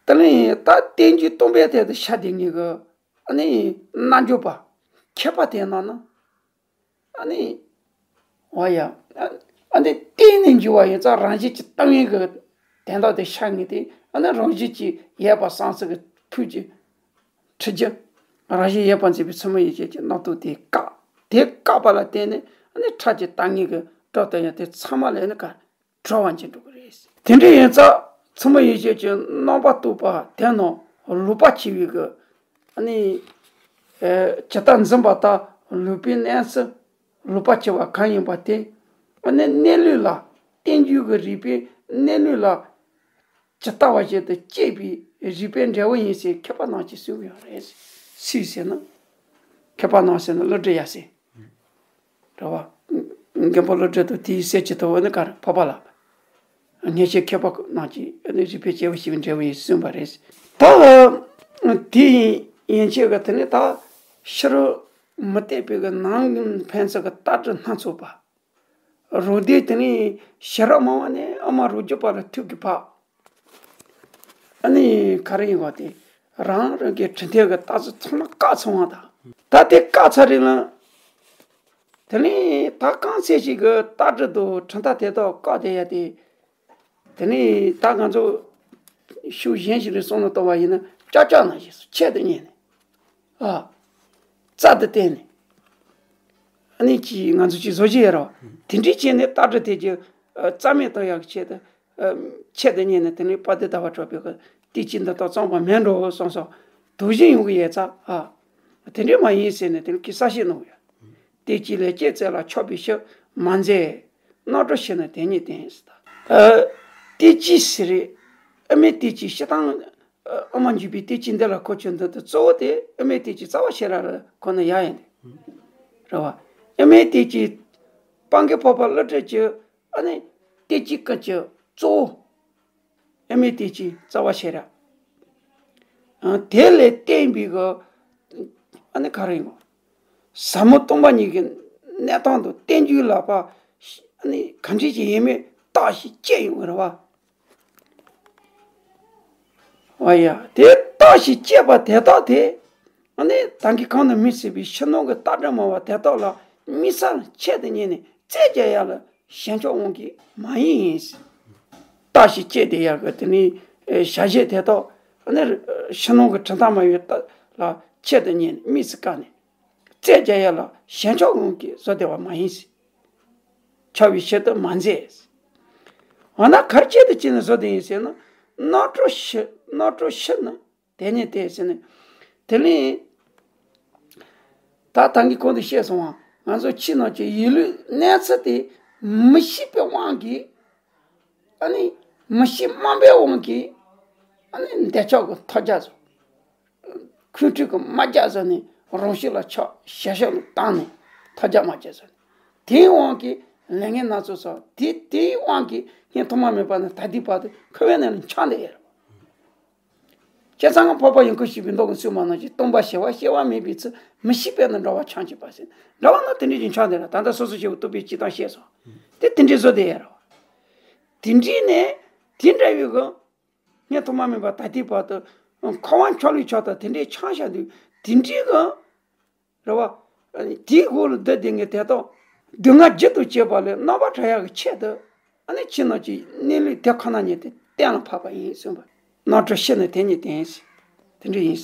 དེ་ནི་ད་བསྟན་བཅོས་སྟོན་པའི་དེ་དུ་ཤ་དེ་ངེས་གི་ཨ་ནི་རྣལ་འབྱོར་པ་མཁས་པ་དེ་རྣམས་ནི་ཨ་ནི་འོ་ཡ། ཨ་ནི་བསྟན་ནས་འགྱུར་བ་ཡིན་ཙང་རང་བཞིན་གྱི་ལྟ་བའི་གི་དོན་དག་དེ་ཤ་ངེས་ཏེ་ཨ་ནི་རང་བཞིན་གྱིས་ཡོད་པ་བསམ་ཚུལ་གྱི་ཕུགས་ཀྱི་ཁྲིད་རྒྱུ། རང་བཞིན་ཡོད་པར་འཛིན་པའི་མཚན་མོ་ཡི་བྱད་ཀྱི་རྣམ་རྟོག་དེ་བཀག་དེ་བཀག་པ་ལ་བརྟེན་ནས་ཨ་ནི་ཕྲ་ཅིག་ལྟ་ངན་གྱི་སྒྲ་དང་ཡང་དེ་ཚང་མ་ལ་ཨ་ནི་ག་གྲོལ་བ་འབྱིན་འགྲོ་གི་རེད། དེ་འདྲ་ཡིན་ཙང་མཚན་མོ་ཡི་བྱད་ཀྱི་རྣམ་པར་རྟོག་པ་དེ་རྣམས་ལུག་པ་འཆི་བའི་གི་ཨ་ནི་ཇི་ལྟར་འཛིན་པ་ལྟར་ལུག་པའི་གནས་ཚུལ་ལུག་པ་འཆི་བ་གང་ཡིན་པ་དེ་ཨ་ནི་གནས་ལུགས་ལ་བསྟན་བཅོས་ཀྱི་རིགས་པའི་གནས་ལུགས་ལ་ཇི་ལྟ་བ་བཞིན་དུ་དཔྱད་པའི་རིགས་པའི་འབྲས་བུ་ཡིན་ཟེར་མཁས་པ་རྣམས་ཀྱིས་གསུངས་ཡོད་རེད། སུས་ཟེར་ན། མཁས་པ་རྣམས་ཟེར་ན་ཀླུ་སྒྲུབ་ཡབ་སྲས། རེད་བ། མགོན་པོ་ཀླུ་སྒྲུབ་དང་དེའི་སྲས་ཀྱི་ཐུ་བོ་ནི་ག་རེ་འཕགས་པ་ལགས། སྔོན་བྱོན་མཁས་པ་རྣམས་ཀྱིས་ཨ་ནི་རིགས་པའི་དཔྱད་པ་ཞིག་འབྲས་བུ་ཡིན་གསུངས་པ་རེད། ད་དེ་ཡན་ཆད་ཀྱི་དེ་ནི་ད་ཕྱི་རོལ་མུ་སྟེགས་པའི་གི་ནང་ཕན་ཚུན་གྱི་ལྟ་གྲུབ་སྣ་ཚོགས་པ། རོ་སྡེ་དེ་ནི་ཞི་རགས་མང་བ་ནས་ཨ་མ་རོ་རྒྱུད་པ་ལ་ཐུག་གི་ཕ། ཨ་ནི་ག་རེ་ཡིན་བ་དེ་རང་རང་གི་དྲིན་ཐེབས་ཀྱི་ལྟ་ཚུལ་ཚང་མ་བཀག་ཚར་བ་དང་། ད་དེ་བཀག་ཚར་རེད་ལ། དེ་ནས་ད་གང་ཚད་ཅིག་གི་ལྟ་གྲུབ་དང་གྲུབ་མཐའ་དེ་དག་བཀག་བསྡད་ཡ་དེ། དེ་ནས་ད་ང་ཚོ་ཤུགས་གཞན་ཞིག་ནས་བསམ་བློ་གཏོང་བ་ཡིན་ན་ཅག་ཅག་ནང་བཞིན་སུ་ཆེད་དུ་གཉེར་ནས། ཨ། རྩལ་དུ་བརྟེན་ནས། ཨ་ནི་ཅིག་ང་ཚོ་ཅིག་བཟོ་བྱེད་ཡ་རོ། དེ་འདྲའི་བྱས་ནས་ལྟ་གྲུབ་དེ་ཀྱི་རྩ་མེད་གཏོང་ཡག་ཆེད་དུ། ཆེད་དུ་གཉེར་ནས་དེ་ནས་དཔལ་ལྡན་ཟླ་བ་གྲགས་པའི་གི་བསྟན་བཅོས་འདི་དག་བརྩམས་པ་མིན་འགྲོ་བསམ་སོང་། དོགས་གཞི་ཡོང་གི་ཡོད་ཙང་ཨ། དེ་འདྲ་མ་ཡིན་ཟེར་ནས་དེ་ནས་ཁོས་གསལ་བཤད་གནང་གི་ཡོད། བསྟན་བཅོས་ལས་སྐྱེས་རྩལ་ལ་ཆགས་པའི་ཕྱིར་མ་མཛད། རྣམ་གྲོལ་ཕྱིར་ནི་དེ་ཉིད་བསྟན་ཟེར་ད། བསྟན་བཅོས་ཟེར་རེད། དབུ་མའི་བསྟན་བཅོས་སྤྱིར་བཏང་། དབུ་མ་འཇུག་པའི་བསྟན་བཅོས་འདི་ལ་གོ་ཆོད་འདི་དུ་གཙོ་བོ་དེ་དབུ་མའི་བསྟན་བཅོས་རྩ་བ་ཤེས་རབ་ལ་གོ་ན་ཡག་ཡིན་ཏེ། རེད་བ། དབུ་མའི་བསྟན་བཅོས་སྤང་གི་འཕགས་པ་ཀླུ་སྒྲུབ་ཀྱི་ཨ་ནི་བསྟན་བཅོས་ཀུན་གྱི་གཙོ་བོ། དབུ་མའི་བསྟན་བཅོས་རྩ་བ་ཤེས་རབ། ཨ་དེ་ལས་བརྟེན་པའི་གི་ཨ་ནི་ག་རེ་ཡིན་གོ། ཟབ་མོ་སྟོང་པ་ཉིད་ཀྱི་གནས་སྟངས་དང་བསྟན་བཅོས་ལ་ཕར་ཨ་ནི་ག་འདྲ་ཞིག་ཡིན་མིན་བརྟག་ཞིབ་དཔྱད་ཡོང་གི་རེད་བ། ཨ་ཡ། དེ་བརྟག་ཞིབ་དཔྱད་པ་དེ་དག་དེ། ཨ་ནི་ད་གིན་གོང་དུ་མི་སྲིད་པའི་ཕྱི་ནང་གི་ལྟ་གྲུབ་སྨྲ་བ་དེ་དག་ལ་དམིགས་བསལ་ཆེད་དུ་གཉེར་ནས་རྩོད་རྒྱག་ཡ་ལ་ཞེན་ཆགས་དབང་གིས་མ་ཡིན། བརྟག་ཞིབ་དཔྱད་དེ་ཡ་གི་དེ་ནི་བྱ་བྱེད་དེ་དག་ཨ་ནི་ཕྱི་ནང་གི་གྲུབ་མཐའ་སྨྲ་བའི་ལྟ་ལ་ཆེད་དུ་གཉེར་ནས་དམིགས་སུ་བཀར་ནས་རྩོད་རྒྱག་ཡ་ལ་ཞེན་ཆགས་དབང་གིས་བཟོ་བདེ་བ་མ་ཡིན། ཆགས་པའི་ཕྱིར་དུ་མ་མཛད། འོ་ན་ག་རེ་ཆེད་དུ་བྱས་ནས་བཟོ་བདེ་ཡིན་ཟེར་ན། རྣམ་གྲོལ་ཕྱིར་རྣམ་གྲོལ་ཕྱིར་ནི། དེ་ཉིད་དེ་ཟེར་ནས། དེ་ནས་ད་ད་གིན་གོང་དུ་བཤད་སོང་བ། ང་ཚོ་ཕྱི་ནང་གི་ཡིད་ལུས་གནས་ཚུལ་དེ་མི་ཤེས་པའི་དབང་གིས་ཨ་ནི་མི་ཤེས་རྨོངས་པའི་དབང་གིས་ཨ་ནི་འདོད་ཆགས་ཀྱི་ཐོ་རྒྱག་བཟོ། ཁོང་ཁྲོ་གི་རྨ་རྒྱག་བཟོ་ནས་རང་ཤུགས་ལ་ཆགས་ཞེ་ཞེ་ལ་བཏང་ནས་ཐོ་རྒྱག་རྨ་རྒྱག་བཟོ་ནས། དེའི་དབང་གིས་ལས་ངན་སྣ་ཚོགས་བསགས། དེ་དེའི་དབང་གིས་ངས་ཐོག་མ་མེད་པ་ནས་ད་ལྟའི་བར་དུ་འཁོར་བའི་ནང་ལ་འཁྱམས་བསྡད་ཡོད་རེད། བྱས་ཙང་ང་འཕགས་པ་ཡོངས་སྐོར་བྱེད་པའི་མདོ་གི་སྲོལ་མ་ནང་བཞིན་སྟོང་པ་ཞི་བ་སྐྱེ་བ་མེད་པའི་ཚུལ་མི་ཤེས་པས་ན་འགྲོ་བ་འཁྱམས་བྱེད་པ་ཟེར། འགྲོ་བ་ན་དེ་འདྲའི་ཅིག་འཁྱམས་བསྡད་ལ་ད་ལྟ་སོ་སོ་སྐྱེ་བོ་རྟོག་པས་སྤྱི་དང་ཤེས་སོ། དེ་དེ་འདྲའི་བཟོ་བསྡད་ཡོད་རེད་བ། དེ་འདྲའི་ནས་དེ་འདྲ་བའི་གི་ངས་ཐོག་མ་མེད་པ་ད་ལྟའི་བར་དུ་འཁོར་བ་འཁྱམས་ལུས་ཆགས་དང་དེ་འདྲའི་འཁྱམས་བཞག་དུས་དེ་འདྲའི་གི་རེད་བ། དེའི་འོག་ལ་བསྡད་བསྡད་མཁན་དེ་དག་སྡུག་བསྔལ་རྒྱུ་དང་བཅས་པ་ལས་རྣམ་པར་གྲོལ་ཡག་གི་ཆེད་དུ་ཨ་ནི་ཕྱི་ནང་གི་གནས་ལུགས་དེ་ཁོ་ན་ཉིད་དེ་གཏན་ལ་ཕབ་པ་ཡིན་གསུངས་པ། རྣམ་གྲོལ་ཕྱིར་ནི་དེ་ཉིད་བསྟན། དེ་འདྲ་ཡིན།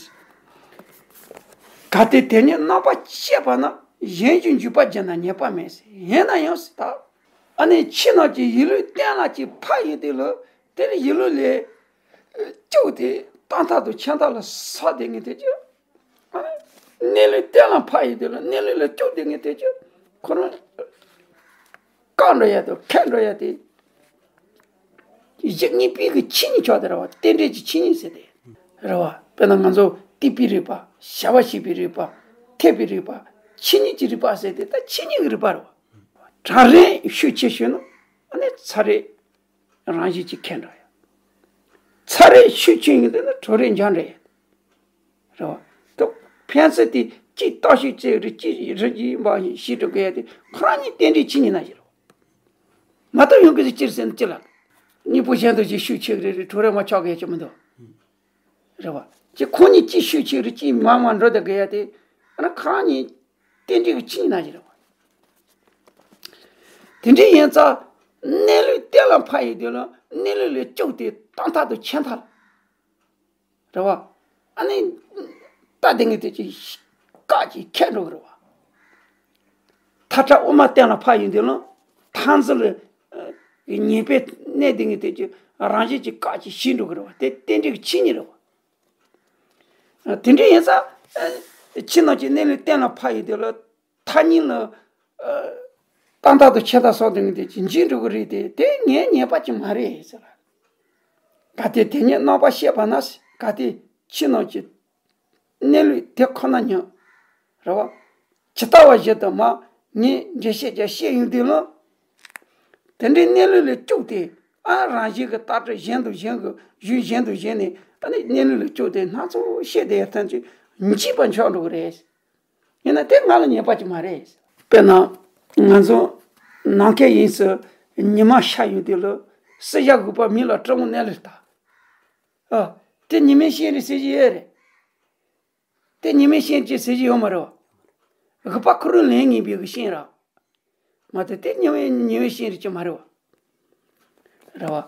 གལ་ཏེ་དེ་ཉིད་རྣམ་པར་དཔྱད་པ་ན་གཞན་གྱི་འཇུག་པ་བགྱིས་ན་ཉེས་པ་མེད་ཟེར། ཡིན་ན་ཡང་ཟེར་ད། ཨ་ནི་ཕྱི་ནང་གི་ཡིད་ལུས་གཏན་ལ་ཅིག་ཕབ་ཡོང་དུས་ལ་ དེ་ལ་ཡིད་བློ་ལས་བཅུག་སྟེ་ཏག་ཏག་ཏུ་ཁྱིམ་བདག་ལ་ཟ་བསྡད་མཁན་དེ་ཅི། གནས་ལུགས་གཏན་ལ་ཕབ་ཡོང་དུས་ལ་གནས་ལུགས་ལ་བཅུག་བསྡད་མཁན་དེ་ཅི། ཁོ་རང་བཀག་འགྲོ་ཡ་དང་ཁ་འགྲོ་ཡ་དེ། གཞི་གཉིས་པའི་གི་ཆོས་ཉིད་ཆགས་དེ་རེད་བ། རྟེན་འབྲེལ་གྱི་ཆོས་ཉིད་ཟེར་དེ་རེད་བ། དཔེར་ན་ང་ཚོ་སྡིག་པའི་རིགས་པ། བྱ་བ་བྱེད་པའི་རིགས་པ། ཐེག་པའི་རིགས་པ། ཆོས་ཉིད་ཀྱི་རིགས་པ་ཟེར་དེ་ད་ཆོས་ཉིད་ཀྱི་རིགས་པ་རེད་བ། གྲལ་རིམ་ཤུགས་ཆེ་ཤོས་ནི་ཨ་ནི་ཚ་རེག་རང་བཞིན་གྱིས་ཁེངས་འགྲོ་ཡ། ཚ་རེག་ཤུགས་ཆེ་ཡོང་དུས་ནི་དྲོ་རེག་འཇམ་འགྲོ་ཡ། རེད་བ། ད་ཕན་ཚུན་དེ་གཅིག་བརྟག་ཞིབ་བྱས་རེད། གཅིག་རིག་གཅིག་འབའ་ཞིག་ཤེས་འགྲོ་དགོས་ཡ་དེ་ཁོ་རང་གཉིས་རྟེན་འབྲེལ་ཆོས་ཉིད་ནང་བཞིན་རེད་བ། མ་གཏོགས་ཡོང་གི་ཟེར་ཅི་ཟེར་ན་ཅི་ལ། གཉིས་པོ་གཞན་དུ་ཅིག་ཤུགས་ཆེ་གི་རེད་རེད། དྲོ་རེག་མ་ཆགས་གི་ཡ་ཅིག་མི་འདུག་རེད་བ། ཅིག་ཁོ་གཉིས་གཅིག་ཤུགས་ཆེ་རེད། གཅིག་མར་མར་འགྲོ་བསྡད་གི་ཡ་དེ་ཨ་ན་ཁོ་རང་གཉིས་རྟེན་འབྲེལ་གྱི་ཆོས་ཉིད་ནང་བཞིན་རེད་བ། དེ་འདྲ་ཡིན་ཙང་གནས་ལུགས་གཏན་ལ་ཕབ་ཡོང་དུས་ལ་གནས་ལུགས་ལས་བཅུག་སྟེ་ཏག་ཏག་ཏུ་ཁྱིམ་བདག་ལ། རེད་བ། ཨ་ནི། ལྟ་དེ་ངས་དེ་ཅིག་བཀག་ཅིག་ཁྱེར་འགྲོ་གི་རེད་བ། ཐག་ཁྲ་དབུ་མ་གཏན་ལ་ཕབ་ཡོང་དུས་ལ་མཐར་འཛིན་ལ། ཉེས་པའི་གནས་དེ་ངས་དེ་ཅིག་རང་བཞིན་གྱིས་བཀག་ཅིག་ཞིག་འགྲོ་གི་རེད་བ། དེ་རྟེན་འབྲེལ་གྱི་ཆོས་ཉིད་རེད་བ། དེ་འདྲ་ཡིན་ཙང་། ཕྱི་ནང་གི་གནས་ལུགས་གཏན་ལ་ཕབ་ཡོང་དུས་ལ། ཐ་སྙད་ལ། ཏག་ཏག་ཏུ་ཁྱེད་ད་སོགས་དེ་ངས་དེ་ཅིག་འཇིག་འགྲོ་གི་རེད་དེ། དེ་ངའི་ཉེས་པ་ཅིག་མ་རེད་ཟེར། གལ་ཏེ་དེ་ཉིད་རྣམ་པར་ཤེས་པ་ན། གལ་ཏེ་ཕྱི་ནང་གི་གནས་ལུགས་དེ་ཁོ་ན་ཉིད་རེད་བ། ཇི་ལྟ་བ་བཞིན་དུ་མ་ངས་འགྲེལ་བཤད་ཀྱང་བཤད་ཡོང་དུས་ལ། དེ་འདྲའི་གནས་ལུགས་ལ་བཅུག་སྟེ་ཨ་རང་བཞིན་གྱི་ལྟ་གྲུབ་གཞན་དུ་གཞན་གྱི་གཞུང་གཞན་དུ་གཞན་ནས་ཨ་ནི་གནས་ལུགས་ལ་བཅུག་སྟེ་སྣ་ཚོགས་བཤད་བསྡད་ཡ་ཐམས་ཅད་འཇིག་པ་ཆགས་འགྲོ་གི་རེད། ཡིན་ན་དེ་ང་ལ་ཉེས་པ་ཅིག་མ་རེད། དཔེར་ན། ང་ཚོ་ནམ་མཁའི་དབྱིངས་སུ་ཉི་མ་ཤར་ཡོང་དུས་ལ་སྲིད་ཞག་དགུ་པ་མིག་ལ་སྤྲང་པོ་གནས་ལུགས་ལྟ། ཨ། དེ་ཉི་མའི་ཤིང་རེད་ཟེར་གྱི་ཡོད་རེད། དེ་ཉི་མའི་ཤིང་ཅིག་ཟེར་གྱི་ཡོད་མ་རེད་བ། དགུ་པ་ཁོ་རང་ལན་ངེས་པའི་གི་ཤིང་ར། མ་གཏོགས་དེ་ཉི་མའི་ཉི་མའི་ཤིང་རེད་ཀྱི་མ་རེད་བ། རེད་བ།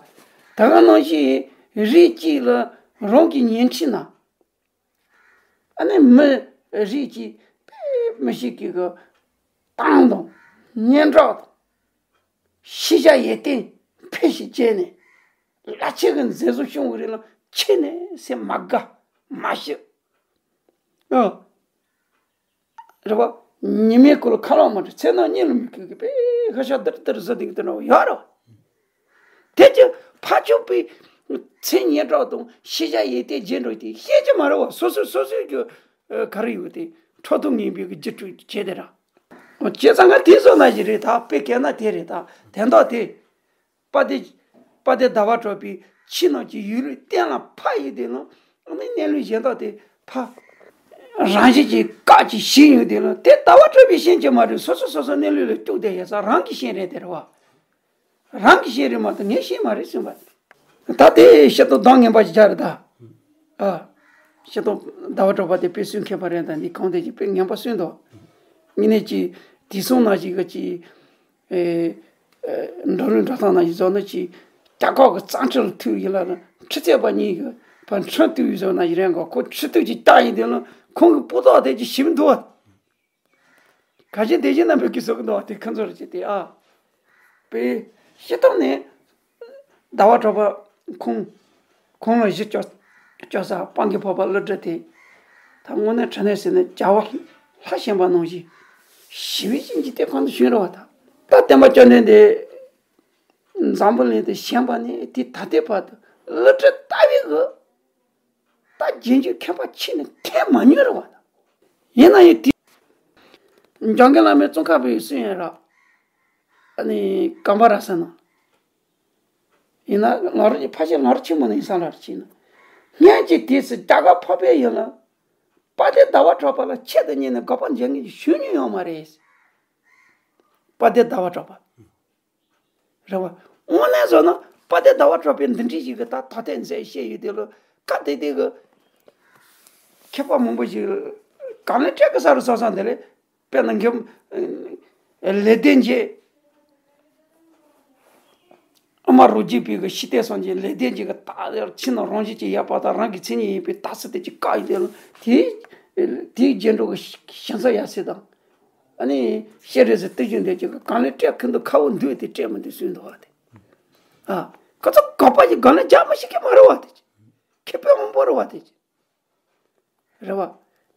ད་ག་ནང་བཞིན་རིགས་གཅིག་ལ་རང་གི་ཉན་ཁྲིད་ན། ཨ་ནི་མི་རིགས་ཀྱི་དཔེ་མི་ཞིག་གི་གི་གཏམ་དང་སྙན་གྲགས་དང་། ཤེས་བྱ་ཡོན་ཏན་འཕེལ་ཞིང་རྒྱས་ནས་ལ་ཆེ་གི་མཛེས་བཟོ་བྱུང་བའི་རིགས་ལ་ཁྱེད་ནས་སེམས་མ་དགའ་མ་ཞིག་ཨ། རེད་བ། ཉི་མའི་གུ་ལ་ཁ་ལག་མ་འདྲ་ཚེ་ན་གཉིད་ལ་མི་ཁུག་གི་དཔེ་ཁ་ཤགས་དིར་དིར་ཟ་དེ་གི་དེ་འདྲ་བ་ཡོད་རེད་བ། དེ་ཀྱི་ཕ་ཆོས་པའི་མཚན་སྙན་གྲགས་དང་ཤེས་བྱ་ཡོན་ཏན་རྒྱས་འགྲོ་དེ་ཤེས་ཀྱི་མ་རེད་བ། སོ་སོས་སོ་སོས་ཀྱི་ག་རེ་ཡོད་དེ་འཕྲོ་མཐུད་ངན་པའི་གི་རྒྱུ་སྤྲོད་བྱས་དེ་ར། བྱས་ཙང་ང་དེ་བཟོ་ན་ཞིག་རེད་ད། དཔེ་གལ་ན་དེ་རེད་ད། དོན་དག་དེ། དཔལ་ལྡན། དཔལ་ལྡན་ཟླ་བ་གྲགས་པའི་ཕྱི་ནང་གི་ཡུལ་ལུགས་གཏན་ལ་ཕབ་ཡོང་དུས་ལ་ཨ་ནི་གནས་ལུགས་གཞན་དག་དེ་ཕ། རང་བཞིན་གྱིས་བཀག་ཅིག་ཞིག་ཡོང་དུས་ལ་དེ་ཟླ་བ་གྲགས་པས་ཤེས་ཀྱི་མ་རེད། སོ་སོ་སོ་སོ་གནས་ལུགས་ལ་བཅུག་བསྡད་ཡོད་ས་རང་གིས་ཤེས་རེད་དེ་རེད་བ། རང་གིས་ཤེས་རེད་མ་གཏོགས་ངས་ཤེས་མ་རེད་གསུངས་པ། ད་དེ་ཤེས་རྟོགས་གདངས་ངན་པ་ཞིག་རྒྱག་རེད་ད། ཨ། ཤེས་རྟོགས་ཟླ་བ་གྲགས་པ་དེ་དཔེ་སྲོལ་མཁས་པ་རེད་ད། འདི་གང་དེ་ཅིག་དཔེ་ངན་པ་གསུངས་འདུག་ངས་ནས་ཅིག་དེང་སང་ནང་ཞིག་གི་ཅིག་ཨེ། ཨེ། འགྲོ་ལུགས་འགྲོ་སྟངས་ནང་ཞིག་བཟོ་ན་ཅིག་རྒྱ་གར་གི་གཙང་ཁྲི་ལ་ཐུག་ཡིན་ལ་ལ་ཁྲི་བརྩེགས་པ་གཉིས་ཀྱི་བར་འཕྲིན་གཏུགས་ཡིན་བཟོ་ན་ཡིན་རན་གོ་ཁོ་ཁྲི་གཏུགས་ཅིག་བཏང་ཡིན་དེ་ལ་ཁོང་གི་སྤུ་དག་དེ་ཅིག་ཞིམ་འདུག་བ། ག་ཅི་དེ་བཞིན་རྣམ་པའི་གི་བཟོ་གི་འདུག་བ། དེ་ཁོ་ཚོར་ཅིག་དེ་ཨ། པའི་ཤེས་རྟོགས་ནས་ཟླ་བ་གྲགས་པ་ཁོང་ཁོང་ལ་གཞི་བཅོལ་བཅོལ་ས་སྤང་གི་ཕོར་པ་གླུ་སྒྲ་དེ་ད་དངོས་གནས་དྲང་གནས་ཟེར་ན་བྱ་བ་ལྷ་བཞིན་པ་ནང་བཞིན་ཞི་བའི་བྱིན་གྱིས་དེ་གང་དུ་བྱོན་ར་བ། ད་ད་བསྟན་པ་བཅོམ་ལྡན་འདས་འཛམ་བུ་གླིང་དུ་བཞེངས་པ་ནས་དེ་ད་ལྟའི་བར་དུ་གླུ་སྒྲ་ལྟ་བུའི་གི་ད་རྗེས་འཇུག་མཁས་པ་ཁྱེད་ནི་ཐེངས་མ་ཉུང་ར་བ། ཡིན་ན་ཡང་དེ་འཇམ་མགོན་བླ་མའི་ཙོང་ཁ་པའི་གསུང་ཡང་ར། ཨ་ནི་གམ་པ་ར་ས་ན། ཡིན་ན་ལོ་རྒྱུས་ཕལ་ཆེར་ལོ་རྒྱུས་ཆེན་མོ་ནས་ཡིན་ས་ལ་ར་ཕྱིན་ན། སྔོན་གྱི་དུས་སུ་རྒྱ་གར་འཕགས་པའི་ཡུལ་ལ། དཔལ་ལྡན་ཟླ་བ་གྲགས་པ་ལ་ཆེད་དུ་གཉེར་ནས་དགག་པ་འཇལ་མཁན་གྱི་གཞོན་ནུ་ཡོད་མ་རེད། དཔལ་ལྡན་ཟླ་བ་གྲགས་པ། རེད་བ། དངོས་གནས་བཟོ་ན་དཔལ་ལྡན་ཟླ་བ་གྲགས་པའི་འདི་འདྲའི་ཞིག་གི་ད་ཐོག་ཐད་མཛད་བཤད་ཡོད་དེ་ལ་སྐབས་དེ་དུས་ཀྱི་མཁས་པ་མང་པོ་ཞིག་གང་ལ་སྤྲད་གི་ས་རུ་སོང་སོང་དེ་ལས། དཔེར་ན་ངས་ལེགས་ལྡན་འབྱེད། ཨ་མ་རོ་རྒྱས་པའི་གི་ཤེས་ལྡན་སངས་རྒྱས་ལེགས་ལྡན་འབྱེད་ཀྱི་རྟགས་ཕྱི་ནང་རང་བཞིན་གྱིས་ཡོད་པ་དང་རང་གི་མཚན་ཉིད་ཡིན་པའི་རྟགས་གསལ་དེ་ཅིག་བཀག་ཡོད་དེ་ལ་དེའི་དེའི་རྗེས་འགྲོ་གི་ཞིང་ས་ཡ་སེ་དང་། ཨ་ནི་ཤེས་རིག་ཟེར་ཏི་ཞུ་འདོད་ཀྱི་གང་ལས་སྤྲད་ཁུ་འདུག་ཁ་བོ་འདུག་དེ་སྤྲད་མི་འདུག་གསུངས་འདུག་བ་དེ། ཨ། ཁོ་ཚོ་དགག་པ་ཞིག་གང་ལ་རྒྱག་མི་ཤེས་ཀྱི་མ་རེད་བ་དེ། ཁེ་ཕན་མང་པོ་རེད་བ་དེ། རེད་བ།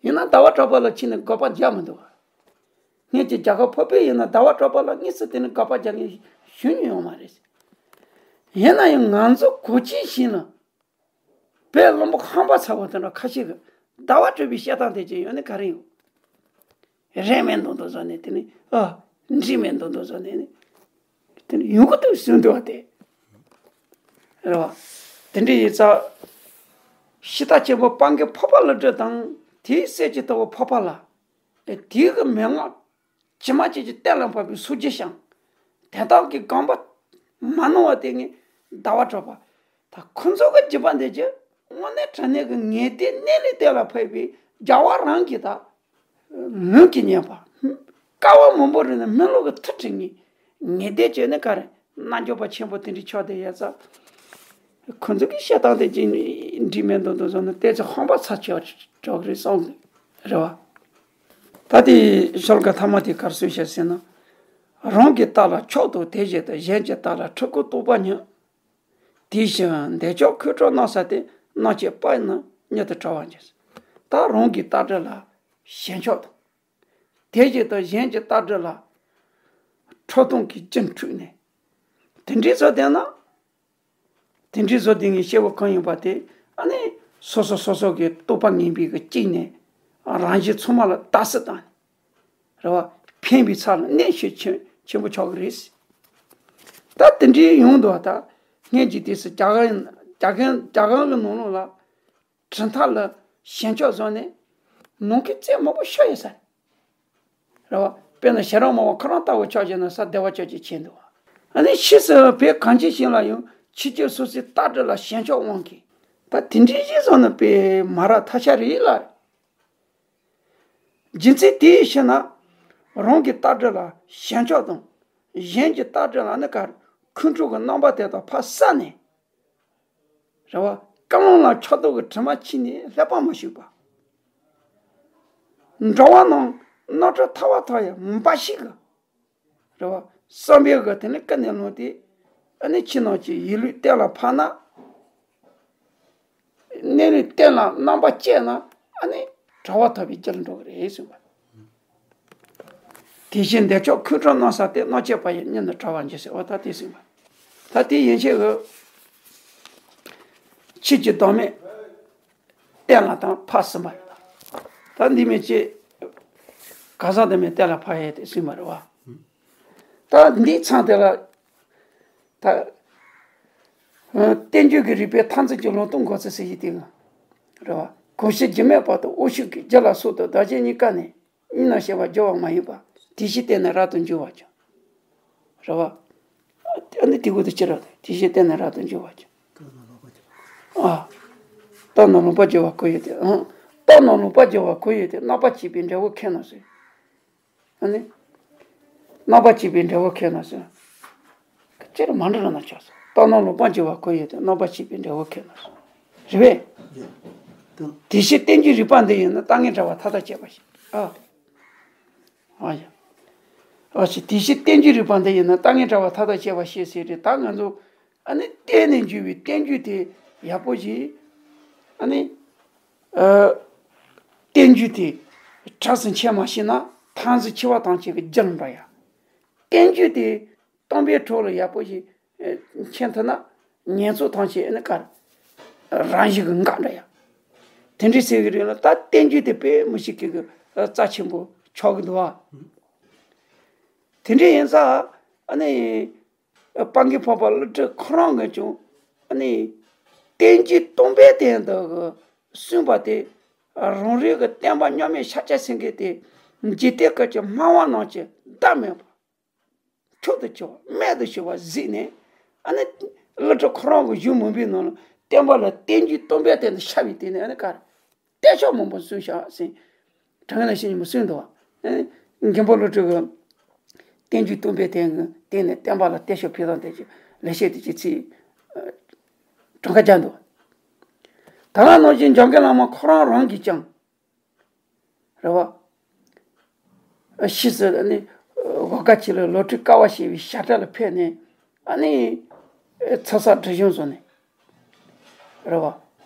ཡིན་ན་ཟླ་བ་གྲགས་པ་ལ་ཕྱིན་ནས་དགག་པ་རྒྱག་མི་འདུག་བ། ངེད་ཀྱི་རྒྱལ་ཁབ་བོད་པའི་ཡིན་ན་ཟླ་བ་གྲགས་པ་ལ་དངོས་སུ་དེ་ནས་དགག་པ་རྒྱག་མཁན་ཞུ་མྱོང་ཡོད་མ་རེད། ཡིན་ན་ཡང་ང་ཚོ་གོ་ཆེན་བཞིན་ལ། བོད་བློན་པོ་ཧམ་པ་ཚ་བོ་དེ་འདྲ་ཁ་ཤས་ཀྱིས་ཟླ་བ་གྲགས་པའི་བཤད་སྟངས་དེ་ཅིག་ཡོད་ནི་ག་རེ་ཡོད། རེད་མེད་མདོག་མདོག་བཟོ་ནས་དེ་ནི་ཨ། འགྲིག་མེད་མདོག་མདོག་བཟོ་ནས་ནི། དེ་ནི་ཡོང་གི་འདུག་གསུངས་འདུག་བ་དེ། རེད་བ། དེ་འདྲ་ཡིན་ཙང་། ཤི་རྟ་ཆེན་པོ་སྤང་གི་ཕོར་པ་ལ་སྤྲད་དང་དེའི་སྲས་ཀྱི་ལྟ་བུ་ཕོར་པ་ལ། ཨེ་དེའི་གི་མན་ངག་ཇི་མ་ཇི་བཞིན་གཏན་ལ་ཕབ་པའི་སོ་བརྒྱད་བཤམས། དེ་དག་གི་དགོངས་པ་མ་གནང་བ་དེ་ངས་ཟླ་བ་གྲགས་པ། ད་ཁོ་ཚོ་གི་རྒྱུད་པ་འདི་ཅི། དངོས་གནས་དྲང་གནས་ཀྱི་ངེས་དོན་གནས་ལུགས་གཏན་ལ་ཕབ་པའི་རྒྱལ་བ་རང་གིས་ད། ལུང་གིས་ཉན་པ། དཀའ་བ་མང་པོ་རེད་ན་མི་ལོ་གི་ཐུགས་དྲན་ངེས། ངེས་དོན་བྱས་ནས་ག་རེ་རྣལ་འབྱོར་པ་ཆེན་པོ་དེ་འདྲའི་ཕྱོགས་དེ་ཡོད་ཙང་། ཁོ་ཚོ་གི་བཤད་སྟངས་དེ་ཅི་འགྲིག་མེད་མདོག་མདོག་བཟོ་ན་དེ་ཚོ་ཧམ་པ་ཚ་ཆེ་བ་ཆོག་གི་རེད་བསམ་གི་རེད་བ། ད་དེ་ཤོ་ལོ་ཀ་ཐ་མ་དེ་ག་རེ་གསུངས་ཤག་ཟེར་ན། རང་གི་རྟགས་ལ་མཆོག་ཏུ་དད་བྱེད་དང་། གཞན་གྱི་རྟགས་ལ་ཕྲུ་གུ་རྟོགས་པ་ཉིད། དེ་བཞིན་འདོད་ཆགས་ཁོང་ཁྲོ་སྣང་ས་སྟེ། སྣང་བཅས་པ་ཡིས་ནི་མྱུར་དུ་བྲལ་བར་འགྱུར། ད་རང་གི་རྟགས་འདྲ་ལ་ཞེན་ཆགས་དང་། དེ་བཞིན་དུ་གཞན་གྱི་རྟགས་འདྲ་ལ་ཁྲོ་གཏུམ་གྱི་རྒྱུན་འཁྲུགས་ནས། དེ་འདྲའི་ཚོ་བསྡད་ན། དེ་འདྲའི་བཟོ་དེ་ངས་བཤད་པ་གང་ཡིན་པ་དེ་ཨ་ནི་སོ་སོ་སོ་སོ་གི་རྟོག་པ་ངན་པའི་གི་གཅིག་ནས་རང་གཞན་ཚང་མ་ལ་རྟགས་སུ་བཏང་ནས་རེད་བ། འཕེན་པའི་ཚད་ལ་གནོད་ཤུགས་ཆེན་ཆེན་པོ་ཆགས་ཀྱི་རེད། ད་དེ་འདྲའི་ཡོང་འདུག་ད་སྔོན་གྱི་དུས་སུ་རྒྱ་གར་རྒྱ་གར་རྒྱ་གར་གི་ནང་ལོགས་ལ་གྲུབ་མཐའ་ལ་ཞེན་ཆགས་བཟོ་ནས་ནང་ཁུལ་རྩོད་མང་པོ་ཤོར་ཡོད་ས་རེད། རེད་བ། དཔེར་ན་ཤེས་རབ་སྨྲ་བ་ཁོ་རང་ལྟ་བུ་ཆགས་བྱས་ན་ས་བདེ་བ་ཅོག་ཅིག་ཆེ་འདུག་བ། ཨ་ནི་ཕྱིས་སུ་བོད་གངས་ཅན་ཞིང་ལ་ཡང་ཕྱི་རྒྱལ་སོ་སོའི་རྟགས་འདྲ་ལ་ཞེན་ཆགས་དབང་གིས། ད་དེ་འདྲའི་ཞིག་བཟོ་ན་དཔེ་མ་རག་ཐབས་ཤ་རེད་ལ། རྒྱུ་མཚན་དེའི་ཕྱིར་ན། རང་གི་རྟགས་འདྲ་ལ་ཞེན་ཆགས་དང་། གཞན་གྱི་རྟགས་འདྲ་ལ་ནི་གར་ཁོང་ཁྲོ་གི་རྣམ་པ་དེ་དག་ཕར་བསལ་ནས། རེད་བ། རྐང་ལམ་ལ་ཕྱོགས་གཏོགས་ཀྱི་དྲི་མ་ཕྱིས་ནས་ཀླད་པ་མ་ཞུགས་པ། འགྲོ་བ་རྣམས་རྣམ་གྲོལ་ཐར་བ་ཐོབ་ཡང་འབའ་ཞིག་གི། རེད་བ། བསམ་པའི་གི་དེ་ནི་ཀུན་ནས་བསླངས་ཏེ། ཨ་ནི་ཕྱི་ནང་གི་ཡིད་ལུས་གཏན་ལ་ཕབ་ན། གནས་ལུགས་གཏན་ལ་རྣམ་པར་བཅད་ན་ཨ་ནི་གྲོལ་བ་ཐོབ་པའི་རྒྱུར་འགྲོ་གི་རེད་གསུངས་པ། དེ་བཞིན་འདོད་ཆགས་ཁོང་ཁྲོ་སྣང་ས་སྟེ། སྣང་བཅས་པ་ཡིས་མྱུར་དུ་བྲལ་བར་འགྱུར་ཟེར་བ་ད་དེ་གསུངས་པ། ད་དེ་ཡན་ཆད་གི་ཆོས་ཀྱི་བདག་མེད་གཏན་ལ་དང་ཕབ་ཟིན་པ་རེད། ད་འདི་མིན་ཅི་གང་ཟག་བདག་མེད་གཏན་ལ་ཕབ་ཡས་དེ་གསུངས་པ་རེད་བ། ད་འདིའི་མཚམས་དེ་ལ། ད། ཨ། བསྟན་བཅོས་ཀྱི་རིགས་པའི་མཐར་འཛིན་གྱི་ལུང་སྟོན་འགོད་ཚུལ་ཟེར་ཡི་དེ་ལ། རེད་བ། གོམས་གཤིས་རྒྱུ་མེད་བར་དུ་དབང་ཕྱུག་གི་རྒྱུ་ལ་སོགས་དང་བདག་གཞན་གཉིས་ཀ་ནས་གཉིས་ནས་བཤད་པ་སྦྱོར་བ་མ་ཡིན་པ། དེ་བཞིན་གཏན་ནས་རབ་ཏུ་འབྱུང་བར་འགྱུར། རེད་བ། ཨ་ནི་དེ་གུ་དེ་ཅི་རེད། དེ་བཞིན་གཏན་ནས་རབ་ཏུ་འབྱུང་བར་འགྱུར། ཨ། རྟག་རྣམས་ལོག་པར་སྦྱོར་བ་ཁོ་ཡོད་དེ། ཨང་། རྟག་རྣམས་ལོག་པར་སྦྱོར་བ་ཁོ་ཡོད་དེ། རྣམ་པར་བཅད་པའི་འབྲས་བུ་ཁས་ལེན་ཟེར། ཨ་ནི། རྣམ་པར་བཅད་པའི་འབྲས་བུ་ཁས་ལེན་ཟེར། སྤྱིར་མ་འདྲ་ལ་ན་ཆགས་སོ། རྟག་རྣམས་ལོག་པར་སྦྱོར་བ་ཁོ་ཡོད་དེ། རྣམ་པར་བཅད་པའི་འབྲས་བུ་ཁས་ལེན་ཟེར། རེད་པས། དེ་བཞིན་བསྟན་བཅོས་རིགས་པ་འདི་ཡིན་ན། རྟག་ངན་བྲལ་བ་མཐའ་དག་སྤྱད་པར་བཤད། ཨ། ཨ་ཡ། ཨ་ཞེ། དེ་བཞིན་བསྟན་བཅོས་རིགས་པ་འདི་ཡིན་ན། རྟག་ངན་བྲལ་བ་མཐའ་དག་སྤྱད་པར་བཤད་ཟེར་རེད། ད་ང་ཚོ་ཨ་ནི་བསྟན་ནས་འཇུག་པའི་བསྟན་བཅོས་དེ་ཡག་པོ་ཞིག་ཨ་ནི། ཨ། བསྟན་བཅོས་དེ་གྲས་སུ་འཁྱེར་མ་ཤེས་ན་མཐར་འཛིན་འཆི་བ་ཐམས་ཅད་ཀྱི་རྒྱུར་འགྲོ་ཡ། བསྟན་བཅོས་དེ་སྟོང་པའི་གྲས་ལ་ཡག་པོ་ཞིག་འཁྱེར་ཐུབ་ན་ཉེས་ཚོགས་ཐམས་ཅད་ཨ་ནི་གར་རང་བཞིན་གྱིས་འགག་འགྲོ་ཡ། དེ་འདྲའི་ཟེར་གྱི་རེད་ལ། ད་བསྟན་བཅོས་དེ་དཔེ་མི་སྲིད་ཀྱི་གི་རྩ་ཆེན་པོ་ཆགས་ཀྱི་འདུག་བ། དེ་འདྲ་ཡིན་ཙང་ཨ་ནི། སྤང་གི་ཕོར་པ་བློ་གྲོས་ཁོ་རང་གིས་ཀྱང་ཨ་ནི། བསྟན་བཅོས་སྟོང་པའི་སྟེང་དུ་གསུངས་པ་དེ། རང་རིག་གི་བསྟན་པ་མཉམ་མེད་ཤཱཀྱ་སེང་གེ་དེ། འཇིག་རྟེན་ཁམས་ཀྱི་སྨྲ་བ་རྣམས་ཀྱི་བདག་མེད་པ། མཆོག་ཏུ་གྱུར་པ་རྨད་དུ་བྱུང་བ་གཟིགས་ནས། ཨ་ནི། བློ་གྲོས་ཁོ་རང་གི་གཞུང་མུན་པའི་ནང་ལ་བསྟན་པ་ལ་བསྟན་བཅོས་སྟོང་པའི་སྟེང་དུ་ཤར་བའི་སྟེང་ནས་ཨ་ནི་གར། བསྟན་ཕྱོགས་མང་པོ་གསུངས་ཤག་ཟེར། དྲང་ངེས་ལ་ཤེས་ཉིན་མོ་གསུངས་འདུག་བ། མགོན་པོ་བློ་གྲོས་ཀྱིས་བསྟན་བཅོས་སྟོང་པའི་སྟེང་གི་སྟེང་ནས་བསྟན་པ་ལ་བསྟན་ཕྱོགས་འཕེལ་སྟངས་དེ་ཅིག་ལེགས་བཤད་དེ་ཅིག་ཚིག་གྲངས་ཀ་བརྒྱབ་འདུག་ད་ག་ནང་བཞིན་འཇམ་མགོན་བླ་མ་ཁོ་རང་རང་གིས་ཀྱང་། རེད་བ། ཕྱིས་སུ་ཨ་ནི། འོལ་ཁ་ཆེ་ལ་ལོ་ཊི་ཀ་བ་ཞེས་པའི་བྱ་བྲལ་ལ་ཕེབས་ནས། ཨ་ནི། ཚ་ས་དྲི་བཞོན་བཟོ་ནས། རེད་བ།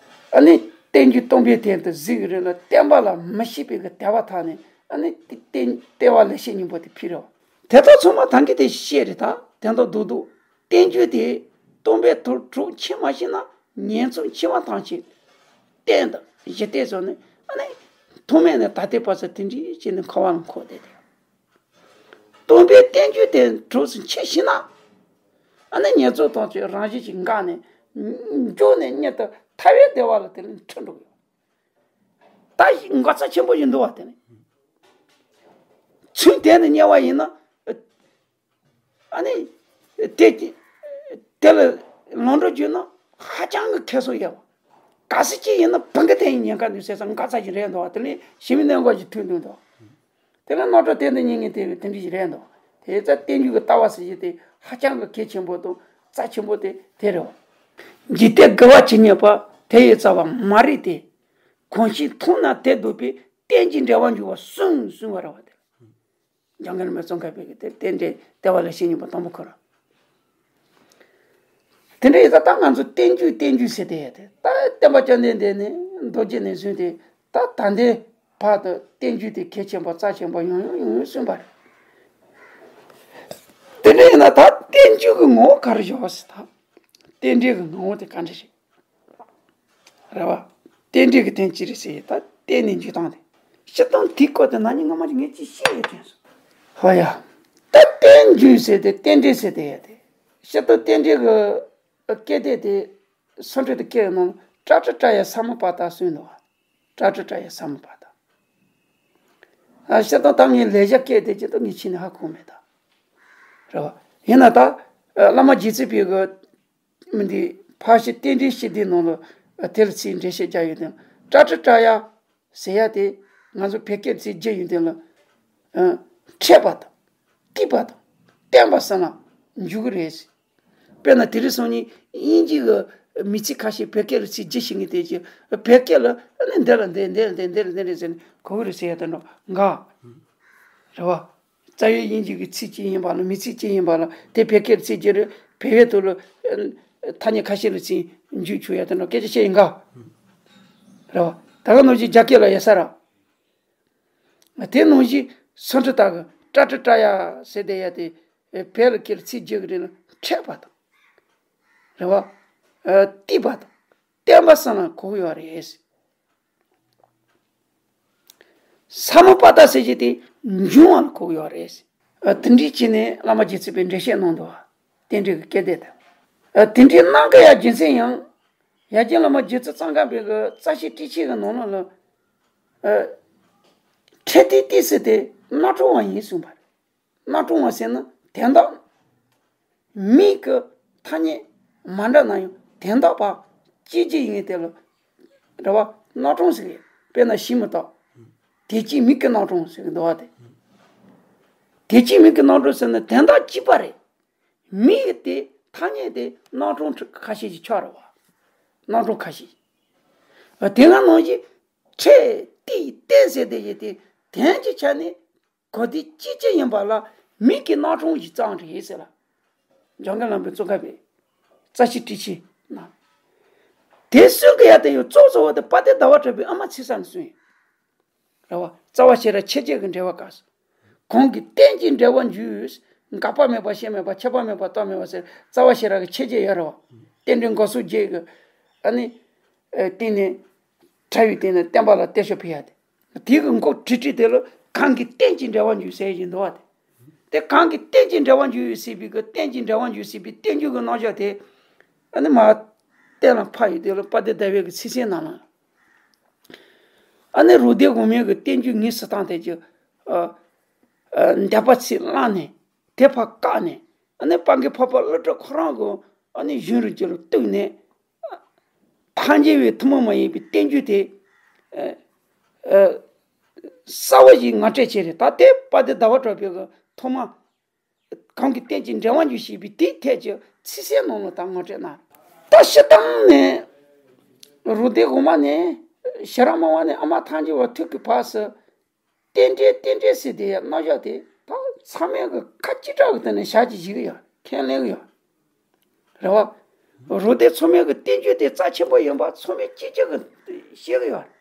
ཨ་ནི་བསྟན་བཅོས་སྟོང་པའི་དོན་དུ་གཟིགས་རེ་ལ་བསྟན་པ་ལ་མི་ཤེས་པའི་གི་དད་པ་ཐག་ནས། ཨ་ནི་བསྟན་བསྟན་བསྟན་པ་ལེགས་བཤད་སྙིང་པོ་དེ་ཕུལ་རེད་བ། དེ་དག་ཚང་མ་ད་གིན་དེ་བཤད་རེད། ད་དེ་འདྲ་རྡོག་རྡོག་བསྟན་བཅོས་དེ་སྟོང་པའི་དོན་དུ་འཁྱེར་མ་ཤེས་ན། ཉེས་འཛུགས་འཆི་བ་ཐམས་ཅད་བསྟན་དང་ཞི་བསྟན་སོགས་ནི། ཨ་ནི་ཐོག་མེད་ནས་ད་ལྟའི་བར་དུ་དེ་འདྲའི་བྱས་ནས་འཁོར་བ་ལ་འཁོར་བསྡད་དེ། སྟོང་པའི་བསྟན་བཅོས་དེ་གྲོགས་སུ་འཁྱེར་ཤེས་ན། ཨ་ནི་ཉེས་འཛུགས་དང་བཅས་རང་བཞིན་གྱིས་འགགས་ནས། མགྱོགས་ནས་མྱུར་དུ་ཐར་པའི་བདེ་བ་ལ་དེ་ལ་འཁྲིད་འགྲོ་གི་ཡོད། ད་འགག་རྩ་ཆེན་པོ་ཞིག་འདུག་བ། དེ་ནི་ཚུལ་དེ་ནི་དམྱལ་བ་ཡིན་ན། ཨ་ནི་དེ་དེ་ལ་ལམ་འགྲོ་བརྒྱུད་ན་ཧ་ཅང་གི་ཁེ་སོ་ཡོད་བ། གལ་སྲིད་ཅིག་ཡིན་ན་བུང་གི་དེ་ཡིན་ཉེན་ཁ་འདུག་ཟེར་ཙང་འགག་རྩ་ཞིག་རེད་འདུག་བ། དེ་ལས་ཞི་བའི་གནས་སྐབས་ཀྱི་ཐུགས་འདུན་འདུག་དེ་ལ་རྣམ་གྲོལ་གཏན་དུ་གཉེར་མཁན་དེ་དེ་འདྲ་ཞིག་རེད་འདུག་དེ་ཙ་བསྟན་བཅོས་ཀྱི་ལྟ་བ་ཟེར་གྱི་དེ་ཧ་ཅང་གི་གལ་ཆེན་པོ་དང་རྩ་ཆེན་པོ་དེ་དེ་རེད་བ། འཇིག་རྟེན་དགེ་བ་ཇི་སྙེད་པ། དེ་ཡི་རྩ་བ་མ་རིག་སྟེ། གང་ཞིག་མཐོང་ན་དེ་སྡུག་པས། རྟེན་ཅིང་འབྲེལ་བར་འགྱུར་བ་གསུམ་གསུངས་པ་རེད་བ། དེ་ལ་འཇམ་མགོན་བླ་མའི་གཙུག་ཁ་པའི་གི་དེ་རྟེན་འབྲེལ་ལྟེ་བ་ལ་བཤད་སྙིང་པོ་དང་པོ་ཁོ་རང་། དེ་འདྲ་ཡིན་ཙང་ད་ང་ཚོ་བསྟན་བཅོས་བསྟན་བཅོས་ཟེར་དེ་ཡ་དེ། ད་སྟོན་པ་བཅོམ་ལྡན་འདས་ནས་རྡོ་རྗེ་ནས་བཟུང་སྟེ། ད་ད་ལྟའི་བར་དུ་བསྟན་བཅོས་དེ་གལ་ཆེན་པོ་རྩ་ཆེན་པོ་ཡང་ཡང་ཡང་ཡང་གསུངས་པ་རེད། དེ་འདྲ་ཡིན་ན་ད་བསྟན་བཅོས་ཀྱི་ངོ་བོ་ག་རེ་བཞག་ཟེར། ད་རྟེན་འབྲེལ་གྱི་ངོ་བོ་དེ་ག་འདྲ་རེད། རེད་བ། རྟེན་འབྲེལ་གྱི་དོན་ཅི་རེད་ཟེར་ཡས། ད་རྟེན་ནས་འཇུག་སྟངས་དེ། སྤྱིར་བཏང་དེའི་སྐོར་དུ་ན་ནིང་སྔ་མ་ངས་ཅིག་བཤད་ཡོད་དྲན་སོང་། ཧོ་ཡ། ད་རྟེན་འབྱུང་ཟེར་དེ་རྟེན་འབྲེལ་ཟེར་དེ་ཡ་དེ། སྤྱིར་བཏང་རྟེན་འབྲེལ་གྱི་སྐད་དེ་དེ་སུམ་ཁྲི་དེ་སྐད་ནང་ཏྲ་ཏྲ་ཏྲ་ཡ་ས་མུ་པ་ཏ་གསུངས་འདུག་བ། ཏྲ་ཏྲ་ཏྲ་ཡ་ས་མུ་པ་ཏ། ཨ་སྤྱིར་བཏང་ད་ངས་ལེགས་སྦྱར་སྐད་དེ་ཅི་ལྟར་ངས་ཕྱི་ནས་ཧ་གོ་མེད་ད། རེད་བ། ཡིན་ན་ད་བླ་མ་རྗེ་བཙུན་པའི་གི་མི་འདི་ཕར་ཕྱིན་རྟེན་འབྲེལ་ཞི་བདེའི་ནང་ལ་དེ་ལ་ཚིག་འགྲེལ་བཤད་རྒྱག་ཡོད་དེ། ཏྲ་ཏྲ་ཏྲ་ཡ་ཟེར་ཡ་དེ་ང་ཚོ་བོད་སྐད་ཚིག་བསྒྱུར་ཡོད་དེ་ལ། འཕྲད་པ་དང་། བརྟེན་པ་དང་། བརྟེན་པ་གསུམ་ལ་འཇུག་གི་རེད། དཔེར་ན་དེ་རིང་སང་ཉིན་དབྱིན་ཇི་གི་མི་ཚིག་ཁ་ཤས་བོད་སྐད་ལ་ཚིག་བསྒྱུར་བྱེད་མཁན་དེ་ཅིག་བོད་སྐད་ལ་ཨ་ནི་འདི་ལ་འདི་འདི་ལ་འདི་འདི་ལ་འདི་འདྲ་ཟེར་ནས་གོ་གི་རེད་ཟེར་ཡ་དེ་འདྲ་འགའ། རེད་བ། རྩ་བའི་དབྱིན་ཇི་གི་ཚིག་ཅིག་ཡིན་པ་ལ་མི་ཚིག་ཅིག་ཡིན་པ་ལ་དེ་བོད་སྐད་ཚིག་ཅིག་རེད། བོད་ཡིག་ཐོག་ལ་ཨ་ཐ་སྙད་ཁ་ཤས་ལ་ཚིག་འཇུག་ཆོག་ཡ་དེ་འདྲ་སྐད་ཆ་བཤད་ཡིན་ག། རེད་བ། ད་ག་ནང་བཞིན་རྒྱ་སྐད་ལ་ཡོད་ས་ར། དེ་ནང་བཞིན་སུམ་ཁྲི་དག་གི་ཏྲ་ཏྲ་ཏྲ་ཡ་ཟེར་དེ་ཡ་དེ་བོད་ལ་སྐད་ལ་ཚིག་བརྗོད་གི་རེད་ལ་འཕྲད་པ་དང་། རེད་བ། བརྟེན་པ་དང་། བརྟེན་པ་གསུམ་ལ་གོ་གི་ཡོད་རེད། ས་མུ་པ་ཏ་ཟེར་གྱི་དེ་འབྱུང་བ་ལ་གོ་གི་ཡོད་རེད། ཨ་དེ་འདྲའི་ཆ་ནས་བླ་མ་རྗེ་བཙུན་པས་འགྲེལ་བཤད་གནང་འདུག་བ། རྟེན་འབྲེལ་གྱི་སྐད་དེ་དང་། ཨ་དེ་འདྲའི་གནང་གི་ཡ་རྒྱུ་མཚན་ཡང་། ཡ་རྒྱལ་བླ་མ་རྗེ་བཙུན་ཙོང་ཁ་པའི་གི་རྩ་ཤེ་ཏྲི་ཤེས་ཀྱི་ནང་ལོགས་ལ། ཨ་འཕྲད་དེ་ཏི་སི་དེ་གནག་དྲོ་བ་ཡིན་གསུངས་པ་རེད། གནག་དྲོ་བ་ཟེར་ན་དོན་དག་མིང་གི་ཐ་སྙད་མ་འདྲ་ན་ཡང་དོན་དག་པ་གཅིག་གཅིག་ཡིན་དེ་ལ་རེད་བ། གནག་དྲོང་ཟེར་གི། དཔེར་ན་ཞིམ་མི་རྟག་དེ་གཅིག་མིང་གི་གནག་དྲོང་ཟེར་གི་འདུག་བ་དེ། དེ་གཅིག་མིང་གི་གནག་དྲོང་ཟེར་ན་དོན་དག་གཅིག་པ་རེད། མིང་གི་དེ་ཐ་སྙད་དེ་གནག་དྲོང་ཁ་ཤས་ཀྱི་ཆ་རེད་བ། གནག་དྲོང་ཁ་ཤས། དེ་སྔ་ནང་བཞིན་འཕྲད་དེ་བརྟེན་ཟེར་དེ་ཡི་དེ་དོན་གྱི་ཆ་ནས། གོ་དེ་གཅིག་གཅིག་ཡིན་པ་ལ་མིང་གི་གནག་དྲོང་ཞིག་ཙམ་རེད་ཟེར་ལ། འཇམ་མགོན་བླ་མའི་གཙུག་ཁ་པའི་རྩ་ཤེ་ཏྲི་ཤེས་ན། དེ་གསུང་གི་ཡ་དེ་ཡང་གཙོ་གཙོ་བོ་དེ་དཔལ་ལྡན་ཟླ་བ་གྲགས་པའི་ཨ་མ་ཚེ་བསམ་གསུང་ཡིན། རེད་བ། རྩ་བ་ཤེས་རབ་མཆེད་བརྒྱད་ཀྱི་འགྲེལ་པ་སྐབས་སུ། གང་གིས་རྟེན་ཅིང་འབྲེལ་བར་འགྱུར། འགག་པ་མེད་པ་ཞེན་མེད་པ་ཁྱབ་པ་མེད་པ་སྟོབས་མེད་པ་ཟེར་རྩ་བ་ཤེས་རབ་ཀྱི་མཆེད་བརྒྱད་ཡོད་རེད་བ། རྟེན་འབྲེལ་འགོག་སོགས་བརྒྱད་ཀྱི་ཨ་ནི། སྟེང་ནས། ཕྲ་བའི་སྟེང་ནས་བརྟེན་པ་ལ་བརྟན་བཞག་ཕུལ་ཡ་དེ། དེ་གི་མགོ་བྲིས་བྲིས་དེ་ལ་གང་གིས་རྟེན་ཅིང་འབྲེལ་བར་འགྱུར་ཟེར་བཞིན་འདུག་བ་དེ། དེ་གང་གིས་རྟེན་ཅིང་འབྲེལ་བར་འགྱུར་ཟེར་བའི་གི་རྟེན་ཅིང་འབྲེལ་བར་འགྱུར་ཟེར་བའི་བསྟན་བཅོས་ཀྱི་རྣམ་གཞག་དེ། ཨ་ནི་མ། གཏན་ལ་ཕབ་ཡོད་དེ་ལ་དཔལ་ལྡན་ཟླ་བའི་གི་ཚིག་གསལ་ནང་ལ། ཨ་ནི་རུ་སྡེ་དགོན་མའི་གི་བསྟན་བཅོས་ངེས་སུ་བཏང་དེ་ཀྱི། ཨ། ཨ། འདས་པ་ཚིག་བླངས་ནས་དེ་ཕར་བཀག་ནས་ཨ་ནི་སྤང་གི་འཕགས་པ་ཀླུ་སྒྲུབ་ཁོ་རང་གི་ཨ་ནི་གཞུང་རུ་ཀྱི་ལ་གཏུགས་ནས། ཐལ་འགྱུར་བའི་ཐུན་མོང་མ་ཡིན་པའི་བསྟན་བཅོས་དེ། ཨ། ཨ། གསལ་བོ་ཞིག་ངོ་སྤྲོད་བྱས་རེད། ད་དེ་དཔལ་ལྡན་ཟླ་བ་གྲགས་པའི་གི་ཐོག་མ། གང་གིས་རྟེན་ཅིང་འབྲེལ་བར་འགྱུར་ཞེས་པའི་དེའི་ཐད་ཀྱི་ཚིག་གསལ་ནང་ལ་ད་ངོ་སྤྲོད་གནང་། ད་སྤྱིར་བཏང་ནས། རུ་སྡེ་དགོན་པ་ནས་ཤེས་རབ་སྨྲ་བ་ནས་ཨ་མ་ཐལ་འགྱུར་བ་ཐུག་གི་བར་སུ། རྟེན་འབྲེལ་རྟེན་འབྲེལ་ཟེར་དེ་ཡང་རྣམ་གཞག་དེ་ད་ཚང་མས་གི་ཁ་ཅིག་གྲགས་གི་སྟེང་ནས་ཞག་ཅིག་བཞི་གི་ཡོད་ཁས་ལེན་གི་ཡོད། རེད་བ། རོ་ཏའི་མཚོ་སྨན་གྱི་བསྟན་བཅོས་དེ་རྩ་ཆེན་པོ་ཡིན་པ་ཚང་མས་གཅིག་གྱུར་གྱིས་ཤེས་ཀྱི་ཡོད་རེད།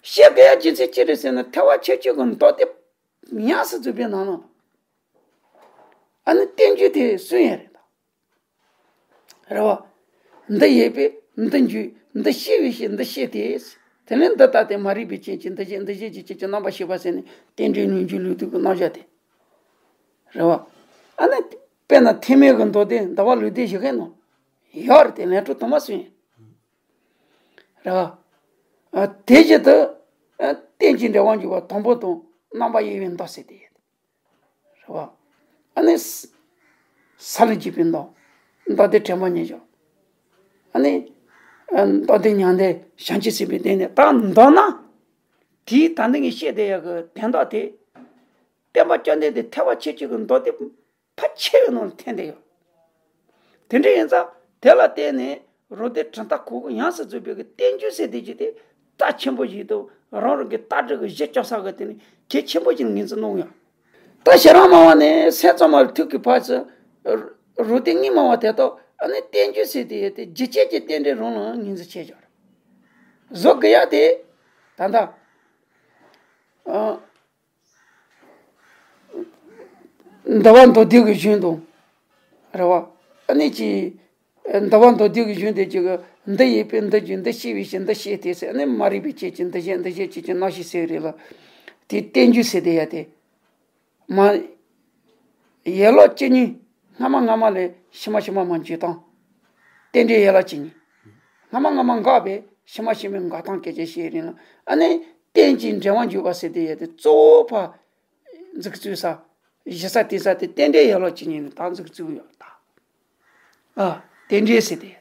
ཤེས་དགོས་ཡ་རྒྱུ་མཚན་ཅི་རེད་ཟེར་ན། ཐེག་པ་ཆོས་སྤྱོད་ཀྱི་མདོ་སྡེ་ཉམས་སུ་བཅུག་པའི་ནང་ལ་ཨ་ནི་བསྟན་བཅོས་དེ་གསུངས་ཡོད་རེད་ད། རེད་བ། འདི་ཡོད་པས་འདི་འཇུག་འདི་ཤེས་པའི་ཕྱིར་འདི་བཤད་དེ། དེ་ནས་འདི་ལྟ་སྟེ་མ་རིག་པའི་རྐྱེན་གྱིས་འདི་བྱེད་འདི་བྱེད་ཀྱི་རྐྱེན་གྱིས་རྣམ་པར་ཤེས་པ་ཟེར་ནས་རྟེན་འབྲེལ་ལུགས་འབྱུང་ལུགས་ལྡོག་གི་རྣམ་གཞག་དེ། རེད་བ། ཨ་ནི། དཔེར་ན་ཐེག་དམན་གྱི་མདོ་སྡེ་ཟླ་བ་ལོ་ཟླའི་ཞུ་མཁན་ནང་ཡོད་རེད་དེ། ལན་གྲུ་དུ་མ་གསུངས་ཡིན། རེད་བ། ཨ། དེ་བཞིན་དུ། ཨ། རྟེན་ཅིང་འབྲེལ་བར་འབྱུང་བ་དང་པོ་དང་རྣམ་པར་དབྱེ་བའི་མདོ་ཟེར་དེ་ཡོད། རེད་བ། ཨ་ནི། ས་ལ་འཇུག་པའི་མདོ། མདོ་སྡེ་དྲན་པ་ཉེར་བཞག་ཨ་ནི། ཨ། མདོ་སྡེ་མྱང་འདས་བྱང་ཆུབ་སེམས་དཔའི་སྡེ་ནས་ད་མདོར་ན། དེའི་ད་འདི་ངས་བཤད་བསྡད་ཡག་གི་དོན་དག་དེ། བསྟན་པ་བཅོམ་ལྡན་འདས་ཐེག་པ་ཆོས་སྤྱོད་ཀྱི་མདོ་སྡེ་ཕལ་ཆེ་བའི་ནང་ལ་ཐོན་བསྡད་ཡོད། དེ་འདྲ་ཡིན་ཙང་དེ་ལ་བརྟེན་ནས་རོ་ཏའི་གྲུབ་མཐའ་གོང་འོག་ཉམས་སུ་བཅུག་པའི་གི་བསྟན་བཅོས་ཟེར་དེ་ཅིག་དེ་རྩ་ཆེན་པོ་ཞིག་དང་རང་རང་གི་ལྟ་གྲུབ་ཀྱི་གཞི་བཅོལ་ས་གི་དེ་ནི་གལ་ཆེན་པོ་ཞིག་ངོས་འཛིན་གནང་ཡོད། ད་ཤེས་རབ་སྨྲ་བ་ནས་སེམས་ཙམ་པ་ཐུག་གི་བར་ཚུ་རོ་ཏའི་དངོས་སྨྲ་བ་དེ་དག་ཨ་ནི་བསྟན་བཅོས་ཟེར་དེ་ཡོད་དེ་རྒྱུ་རྐྱེན་གྱི་རྟེན་འབྲེལ་རང་ལ་ངོས་འཛིན་བྱས་ཡོད་རེད། བཟོ་དགོས་ཡ་དེ་ད་ལྟ། ཨ། འདུལ་བ་མདོ་སྡེ་གི་གཞུང་དང་། རེད་བ། ཨ་ནི་ཅི། འདུལ་བ་མདོ་སྡེ་གི་གཞུང་དེ་ཅིག་གི་འདི་ཡོད་པས་འདི་འཇུག་འདི་ཤེས་པའི་ཕྱིར་འདི་བཤད་དེ་ཟེར། ཨ་ནི་མ་རིག་པའི་རྐྱེན་གྱིས་འདི་བྱེད་འདི་བྱེད་ཅེས་ཀྱི་རྣམ་བཤད་ཟེར་རེད་ལ། དེ་བསྟན་བཅོས་ཟེར་དེ་ཡ་དེ། མ། ཡན་ལག་བཅུ་གཉིས་སྔ་མ་སྔ་མ་ལས་ཕྱི་མ་ཕྱི་མ་མར་འཇུག་སྟངས། རྟེན་འབྲེལ་ཡན་ལག་བཅུ་གཉིས། སྔ་མ་སྔ་མ་འགགས་པས་ཕྱི་མ་ཕྱི་མའི་འགག་སྟངས་སྐད་ཆ་བཤད་རིང་ལ། ཨ་ནི་རྟེན་ཅིང་འབྲེལ་བར་འབྱུང་བ་ཟེར་དེ་ཡོད་དེ་གཙོ་བོ་ཕར་འཛུགས་བཙུགས་ས། གཞི་ས་དེ་ས་དེ་རྟེན་འབྲེལ་ཡན་ལག་བཅུ་གཉིས་ནས་ད་འཛུགས་བཙུགས་ཡོད་ད། ཨ། རྟེན་འབྲེལ་ཟེར་དེ།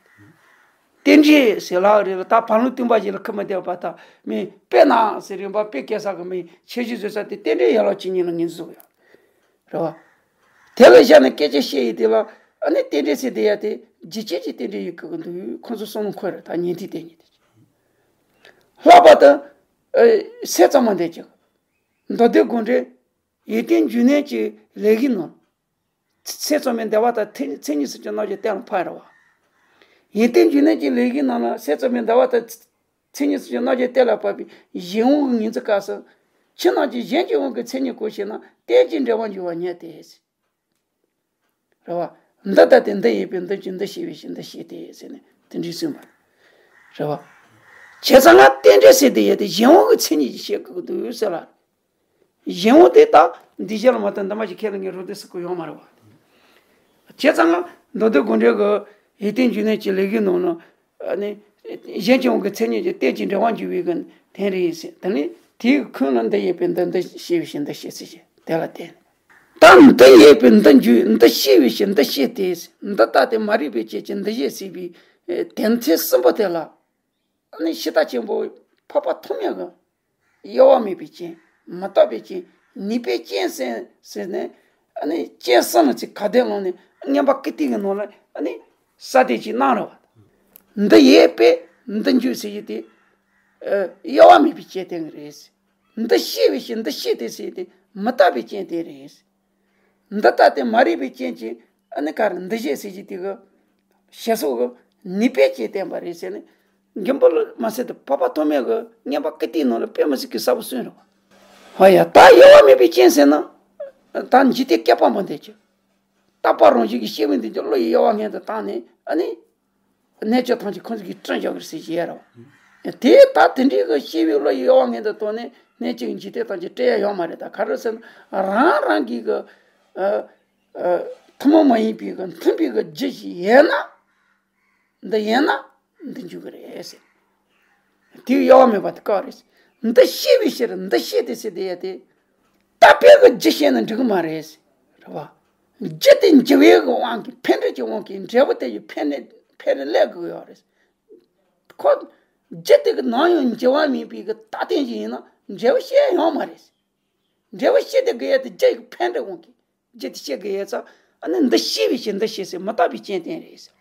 རྟེན་འབྲེལ་ཟེར་ལབ་རེད་ལ་ད་བར་ལུང་སྟོན་པ་ཞིག་ལ་ཁུར་མ་བསྡད་པ་ད་མི་དཔེར་ན་ཟེར་རིང་པ་དཔེ་སྐྱེལ་ས་གི་མི་ཁྱད་གཞི་བཟོ་ས་དེ་རྟེན་འབྲེལ་ཡན་ལག་བཅུ་གཉིས་ལ་ངོས་འཛིན་བཟོ་ཡོད། རེད་བ། དེ་ལ་བཞག་ནས་སྐད་ཆ་བཤད་ཡི་དེ་ལ་ཨ་ནི་རྟེན་འབྲེལ་ཟེར་དེ་ཡ་དེ་རྒྱུ་རྐྱེན་གྱི་རྟེན་འབྲེལ་ཡོད་དགོས་ཀྱི་འདུག་ཁོང་ཚོ་བསམ་བློ་འཁོར་རེད་ད་ཉན་ཐོས་དེ་ཉིད་དེ། ལྷག་པར་དུ། ཨ། སེམས་ཙམ་པ་འདས་ཀྱི། མདོ་སྡེ་དགོངས་འགྲེལ། ཡོན་ཏན་འབྱུང་གནས་ཀྱི་ལེའུ་གི་ནང་། སེམས་ཙམ་པའི་འདུལ་བ་དང་མཚན་མཚན་ཉིད་གསུམ་གྱི་རྣམ་གཞག་གཏན་ལ་ཕབ་རེད་བ། ཡོན་ཏན་འབྱུང་གནས་ཀྱི་ལེའུ་གི་ནང་ལ་སེམས་ཙམ་པའི་འདུལ་བ་དང་མཚན་ཉིད་གསུམ་གྱི་རྣམ་གཞག་གཏན་ལ་ཕབ་པའི་གཞན་དབང་གི་ངོས་འཛིན་སྐབས་སུ། ཕྱི་ནང་གི་གཞན་གྱི་དབང་གི་མཚན་ཉིད་གོ་ཞེ་ན་རྟེན་ཅིང་འབྲེལ་བར་འབྱུང་བ་ཉིད་དེ། རེད་བ། འདི་ལྟ་སྟེ་འདི་ཡོད་པས་འདི་ཅི་འདི་ཤེས་པའི་ཕྱིར་འདི་ཤེས་ཏེ་ཟེར་ནས་དེ་འདྲའི་གསུངས་པ། རེད་བ། བྱས་ཙང་ང་རྟེན་འབྲེལ་ཟེར་དེ་ཡོད་དེ་གཞན་དབང་གི་མཚན་ཉིད་ཀྱིས་བཤད་དགོས་འདུག་ཟེར་ལ། གཞན་དབང་དེ་དག་འདི་གཞན་ལ་མ་ལྟོས་འདི་མ་ཞིག་ཁས་ལེན་ངེས་རུང་དེ་སྲིད་ཀྱི་ཡོང་མ་རེད་བ། བྱས་ཙང་ང་མདོ་སྡེ་དགོངས་འགྲེལ་གྱི་ཡོན་ཏན་འབྱུང་གནས་ཀྱི་ལེའུ་གི་ནང་ན། ཨ་ནི། གཞན་གྱི་དབང་གི་མཚན་ཉིད་ཀྱི་རྟེན་ཅིང་འབྲེལ་བར་འབྱུང་བའི་གི་དོན་རེད་ཟེར། དེ་ནི་དེའི་ཁུངས་ལ་འདི་ཡོད་པས་འདི་འདི་ཤེས་པའི་ཕྱིར་འདི་ཤེས་ཟེར་ཞེས་དེ་ལ་བརྟེན། ད་འདི་ཡོད་པས་འདི་འཇུག་འདི་ཤེས་པའི་ཕྱིར་འདི་བཤད་དེ། འདི་ལྟ་སྟེ་མ་རིག་པའི་རྐྱེན་གྱིས་འདི་བྱེད་ཟེར་བའི་དོན་ཚན་གསུམ་པོ་དེ་ལ། ཨ་ནི་ཕྱི་ལྟ་ཆེན་པོ་འཕགས་པ་ཐོགས་མེད་ཀྱིས། དབྱེ་བ་མེད་པའི་རྐྱེན། མི་རྟག་པའི་རྐྱེན། ནུས་པའི་རྐྱེན་ཟེར་ཟེར་ནས། ཨ་ནི་རྐྱེན་གསུམ་ལ་ཚིག་ག་དེ་ལོངས་ནས་མངོན་པ་ཀིརྟི་གི་ནང་ལ་ཨ་ནི་གསལ་བཏབ་ཅིག་གནང་རེད་བ། འདི་ཡོད་པས་འདི་འཇུག་ཟེར་རྒྱུ་དེ། ཨ། དབྱེ་བ་མེད་པའི་རྐྱེན་དེ་རེད། འདི་ཤེས་པའི་ཕྱིར་འདི་བཤད་དེ་ཟེར་རྒྱུ་དེ་མི་རྟག་པའི་རྐྱེན་དེ་རེད། འདི་ལྟ་སྟེ་མ་རིག་པའི་རྐྱེན་གྱིས་ཨ་ནི་ག་རེ་འདི་བྱེད་ཟེར་རྒྱུ་དེ་གི་ཞེས་སོགས་ཀྱི་ནུས་པའི་རྐྱེན་བསྟན་པ་རེད་ཟེར་ནས། མགོན་པོ་ལ་མ་ཟད་དུ་འཕགས་པ་ཐོགས་མེད་ཀྱིས་མངོན་པ་ཀིརྟིའི་ནང་ལ་དཔེ་མི་སྲིད་ཀྱི་གསལ་པོ་གསུངས་རེད་བ། ཧོ་ཡ། ད་དབྱེ་བ་མེད་པའི་རྐྱེན་ཟེར་ན། ད་འཇིག་རྟེན་བསྐལ་པ་མང་འདས་ཀྱི། རྟག་པ་རང་བཞིན་གྱིས་སྐྱེ་བོ་འདི་ཚོ་བློ་ཡི་དབྱེ་བ་སྔོན་དུ་བཏང་ནས་ཨ་ནི། གནས་ཆོས་ཐམས་ཅད་ཁོང་ཚོ་གིས་བསྐྲུན་བཞག་གི་རེད་ཟེར་གྱི་ཡོད་རེད་བ། དེ་ད་དེ་འདྲའི་གི་སྐྱེ་བོའི་བློ་ཡི་དབྱེ་བ་སྔོན་དུ་བཏང་ནས་གནས་ཆོས་ཀྱི་འཇིག་རྟེན་ཐམས་ཅད་བསྐྲུན་ཡ་ཡོད་མ་རེད། ད་ག་རེ་ཟེར་ན་རང་རང་གི་གི། ཨ། ཨ། ཐུན་མོང་མ་ཡིན་པའི་གི་མཐུན་པའི་གི་རྒྱུ་ཞིག་ཡོད་ན། འདི་ཡིན་ན་འདི་འཇུག་གི་རེད་ཟེར། དེའི་དབྱེ་བ་མེད་པ་དེ་ག་རེད། འདི་ཤེས་པའི་ཕྱིར་འདི་བཤད་དེ་ཟེར་དེ་ཡ་དེ། རྟག་པའི་གི་རྒྱུ་བཤད་ན་འགྲིག་གི་མ་རེད་ཟེར། རེད་བ། རྒྱུ་དེ་འཇུག་པའི་གི་དབང་གིས་འཕེལ་འགྲིབ་ཀྱི་དབང་གིས་འབྲས་བུ་དེ་ཡི་འཕེལ་ནས་འཕེལ་ནས་སླེབས་དགོས་ཡོད་རེད། ཁོ། རྒྱུ་དེ་གི་ནམ་ཡང་འཇུག་པ་མིན་པའི་གི་རྟག་བརྟན་ཞིག་ཡིན་ན་འབྲས་བུ་སྐྱེ་ཡོང་མ་རེད་ཟེར། འབྲས་བུ་སྐྱེ་དེ་དགོས་ཡ་དེ་རྒྱུ་ཡི་འཕེལ་འགྲིབ་དབང་གིས། རྒྱུ་དེ་སྐྱེ་དགོས་ཡ་ཙང་། ཨ་ནི་འདི་ཤེས་པའི་ཕྱིར་འདི་བཤད་ཟེར་མི་རྟག་པའི་རྐྱེན་བསྟན་རེད་ཟེར།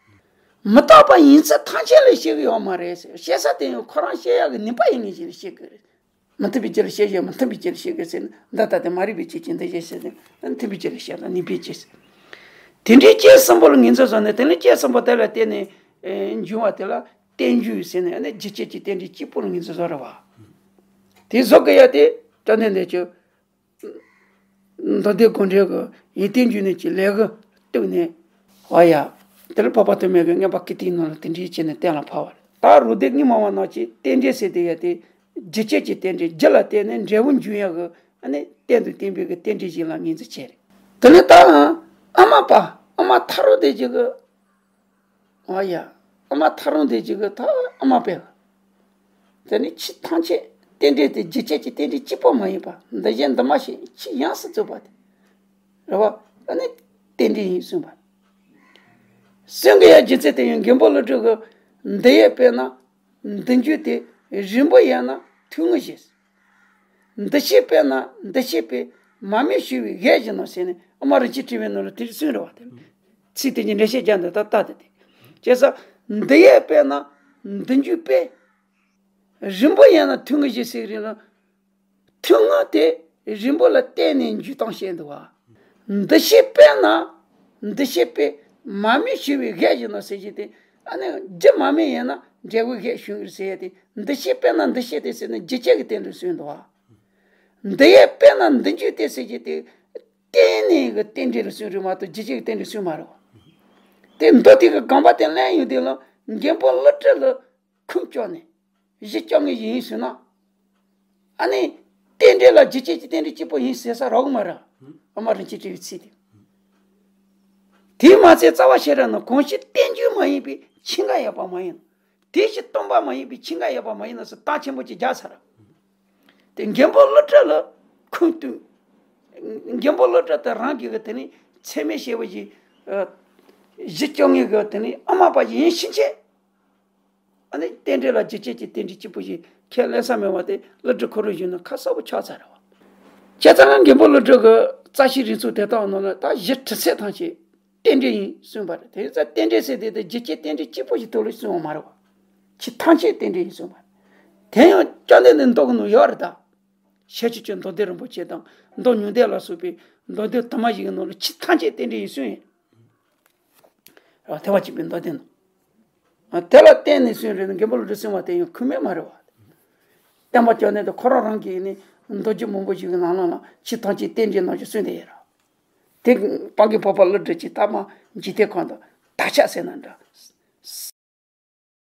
མི་རྟག་པ་ཡིན་ཚུལ་ཐམས་ཅད་ལས་ཤེས་ཀྱི་ཡོད་མ་རེད་ཟེར། ཤེས་ས་དེ་ཡང་ཁོ་རང་ཤེས་ཡག་གི་ནུས་པ་ཡིན་ངེས་ཅན་ལ་ཤེས་དགོས་རེད། མི་མཐུན་པའི་རྒྱུ་ལ་ཤེས་བྱེད་མི་མཐུན་པའི་རྒྱུ་ལ་ཤེས་དགོས་ཟེར་ན་འདི་ལྟ་སྟེ་མ་རིག་པའི་རྐྱེན་གྱིས་འདི་བྱེད་ཟེར་ཏེ་མཐུན་པའི་རྒྱུ་ལ་ཤེས་དང་ནུས་པའི་རྒྱུ་ཟེར། དེ་འདྲའི་རྐྱེན་གསུམ་པོ་ལ་ངོས་འཛིན་བཟོ་ནས། དེ་ནས་རྐྱེན་གསུམ་པོ་དེ་ལ་བརྟེན་ནས་ཨེ་འབྱུང་བ་དེ་ལ་རྟེན་འབྱུང་ཟེར་ནས། ཨ་ནི་རྒྱུ་རྐྱེན་གྱི་རྟེན་འབྲེལ་གཅིག་པོ་ལ་ངོས་འཛིན་བཟོ་ར་བ། དེ་བཟོ་དགོས་ཡ་དེ་བཅོམ་ལྡན་འདས་ཀྱི་མདོ་སྡེ་དགོངས་འགྲེལ་གྱི་ཡོན་ཏན་བརྗོད་ནས་ཀྱི་ལས་ཀྱི་སྟེང་ནས། འོ་ཡ། དེ་ལ་འཕགས་པ་ཐོགས་མེད་ཀྱིས་མངོན་པ་ཀིརྟིའི་ནང་ལ་དེ་འདྲའི་བྱས་ནས་གཏན་ལ་ཕབ་པ་རེད། ད་རོ་སྡེ་སྔོན་མ་བ་ནང་གི་རྟེན་འབྲེལ་ཟེར་དེ་ཡ་དེ་རྒྱུ་རྐྱེན་གྱི་རྟེན་འབྲེལ། རྒྱུ་ལ་བརྟེན་ནས་འབྲས་བུ་འབྱུང་ཡ་གི། ཨ་ནི་གཏན་དུ་བརྟེན་པའི་གི་རྟེན་འབྲེལ་ཞིག་ལ་ངོས་འཛིན་བྱས་རེད། དེ་ནས་ད་ཨ་མ་པ་ཨ་མ་ཐག་རིང་དེ་ཅིག་གི། ཨ་ཡ། ཨ་མ་ཐག་རིང་དེ་ཅིག་གི་ད་ཨ་མ་པས། དེ་ནི་ཆོས་ཐམས་ཅད་རྟེན་འབྲེལ་དེ་རྒྱུ་རྐྱེན་གྱི་རྟེན་འབྲེལ་གཅིག་པོ་མ་ཡིན་པ། འདི་བཞིན་འདི་མ་ཞེས་ཆོས་ཡོངས་སུ་རྫོགས་པ་དེ་རེད་བ། ཨ་ནི་རྟེན་འབྲེལ་ཡིན་གསུངས་པ། གསུང་གི་ཡ་རྒྱུ་མཚན་དེ་ཡང་མགོན་པོ་ཀླུ་སྒྲུབ་ཀྱིས། འདི་ཡི་དཔེར་ན་འདི་འཇུག་སྟེ། རིང་པོ་ཡིན་ན་ཐུང་ངུ་ཞེས། འདི་ཕྱིར་དཔེར་ན་འདི་ཕྱིར་པས། མ་རྨོས་ཞུ་བའི་གེགས་བཞིན་ནོ་ཟེར་ནས། ཨ་མ་རིན་ཆེན་ཕྲེང་བའི་ནང་ལ་དེ་གསུངས་རེད་བ། དེ་ཚིག་དེ་གཉིས་འགྲེལ་བཤད་རྒྱག་འདི་ད་ལྟ་དེ་དེ། བྱས་ཙང་འདི་ཡི་དཔེར་ན་འདི་འཇུག་པས། རིང་པོ་ཡིན་ན་ཐུང་ངུ་ཞེས་ཟེར་གི་རེད་ལ། ཐུང་ངུ་དེ་རིང་པོ་ལ་བརྟེན་ནས་འཇུག་སྟངས་བཤད་འདུག་བ། འདི་ཕྱིར་དཔེར་ན་འདི་ཕྱིར་པས། མ་རྨོས་ཞུ་བའི་གེགས་བཞིན་ནོ་ཟེར་གྱི་དེ། ཨ་ནི་རྒྱུ་མ་རྨོས་ཡིན་ན་འབྲས་བུའི་གེགས་བྱུང་གི་རེད་ཟེར་ཡ་དེ། འདི་ཕྱིར་དཔེར་ན་འདི་ཕྱིར་དེ་ཟེར་ནས་རྒྱུ་རྐྱེན་གྱི་རྟེན་འབྲེལ་གསུངས་འདུག་བ། འདི་ཡི་དཔེར་ན་འདི་འཇུག་སྟེ་ཟེར་གྱི་དེ། བརྟེན་ནས་གི་རྟེན་འབྲེལ་ལ་གསུངས་རེད་མ་གཏོགས་རྒྱུ་རྐྱེན་གྱི་རྟེན་འབྲེལ་གསུངས་མ་རེད་བ། དེ་མདོ་དེ་གི་དགོངས་པ་དེ་ལེན་ཡོང་དུས་ལ་མགོན་པོ་ཀླུ་སྒྲུབ་ལ་ཁུངས་བཅོལ་ནས། གཞི་བཅོ་ལྔའི་གཞི་ཡིན་ཟེར་ན། ཨ་ནི་རྟེན་འབྲེལ་ལ་རྒྱུ་རྐྱེན་གྱི་རྟེན་འབྲེལ་གཅིག་པོ་ཡིན་ཟེར་ས་རག་གི་མ་རེད། ཨ་མ་རིན་ཆེན་ཕྲེང་བའི་ཚིག་དེ། དེས་མ་ཚད་རྩ་བ་ཤེས་རབ་ནང་གང་ཕྱིར་རྟེན་འབྱུང་མ་ཡིན་པའི་ཆེས་འགའ་ཡོད་པ་མ་ཡིན་ནོ། དེ་ཕྱིར་སྟོང་པ་མ་ཡིན་པའི་ཆེས་འགའ་ཡོད་པ་མ་ཡིན་ནོ་ཟེར་རྟགས་ཆེན་པོ་ཅིག་རྒྱག་ཚར། དེ་མགོན་པོ་ཀླུ་སྒྲུབ་ལ་ཁུངས་གཏུགས། མགོན་པོ་ཀླུ་སྒྲུབ་དེ་རང་གི་གི་དེ་ནི་ཚད་མས་བཤད་པ་ཞིག་ཨ། གཞི་བཅོ་ལྔའི་གི་དེ་ནི་ཨ་མ་པ་ཞིག་ཡིན་ཕྱིན་ཆད། ཨ་ནི་རྟེན་འབྲེལ་ལ་རྒྱུ་རྐྱེན་གྱི་རྟེན་འབྲེལ་གཅིག་པུ་ཞིག་ཁས་ལེན་ས་མེད་པ་དེ་ཀླུ་སྒྲུབ་ཁོ་རང་གཞུང་ནས་ཁ་གསལ་པོ་ཆགས་ཚར་རེད་བ། བྱས་ཙང་མགོན་པོ་ཀླུ་སྒྲུབ་ཀྱི་རྩ་ཤེའི་རིགས་ཚོགས་དེ་དག་ནང་ལ་ད་གཞི་གྲུབ་ཚད་ཐམས་ཅད་རྟེན་འབྲེལ་ཡིན་གསུངས་པ་རེད། དེ་ཡིན་ཙང་རྟེན་འབྲེལ་ཟེར་དེ་དེ་རྒྱུ་རྐྱེན་རྟེན་འབྲེལ་གཅིག་པུ་ཞིག་ཐོག་ལ་གསུངས་པ་མ་རེད་བ། ཆོས་ཐམས་ཅད་རྟེན་འབྲེལ་ཡིན་གསུངས་པ་རེད། དེ་ཡང་བཅོམ་ལྡན་འདས་མདོ་གི་ནང་ཡོད་རེད་ད། ཤཱཀྱ་ཐུབ་པའི་མདོ་སྡེ་རིན་པོ་ཆེ་དང་མདོ་ཉུང་བསྡུས་ལ་སོགས་པའི་མདོ་སྡེ་དུ་མ་ཞིག་གི་ནང་ལ་ཆོས་ཐམས་ཅད་རྟེན་འབྲེལ་ཡིན་གསུངས་ཡོད། ཐེག་པ་ཆེན་པོའི་མདོ་སྡེ་ནང་། དེ་ལ་བརྟེན་ནས་གསུངས་རེད། མགོན་པོ་ཀླུ་སྒྲུབ་གསུངས་པ་དེ་ཡང་ཁུངས་མེད་མ་རེད་བ། སྟོན་པ་བཅོམ་ལྡན་འདས་ཁོ་རང་རང་གིས་ནི་མདོ་རྒྱུད་མང་པོ་ཞིག་གི་ནང་ལ་ལ་ཆོས་ཐམས་ཅད་རྟེན་འབྲེལ་རྣམ་བཞི་གསུངས་བསྡད་ཡོད་རེད། དེ་སྤང་གི་འཕགས་པ་ཀླུ་སྒྲུབ་ཀྱིས་ཐ་མ་འཇིག་རྟེན་ཁམས་དང་དག་ཆགས་ཟེར་ན་འདྲ།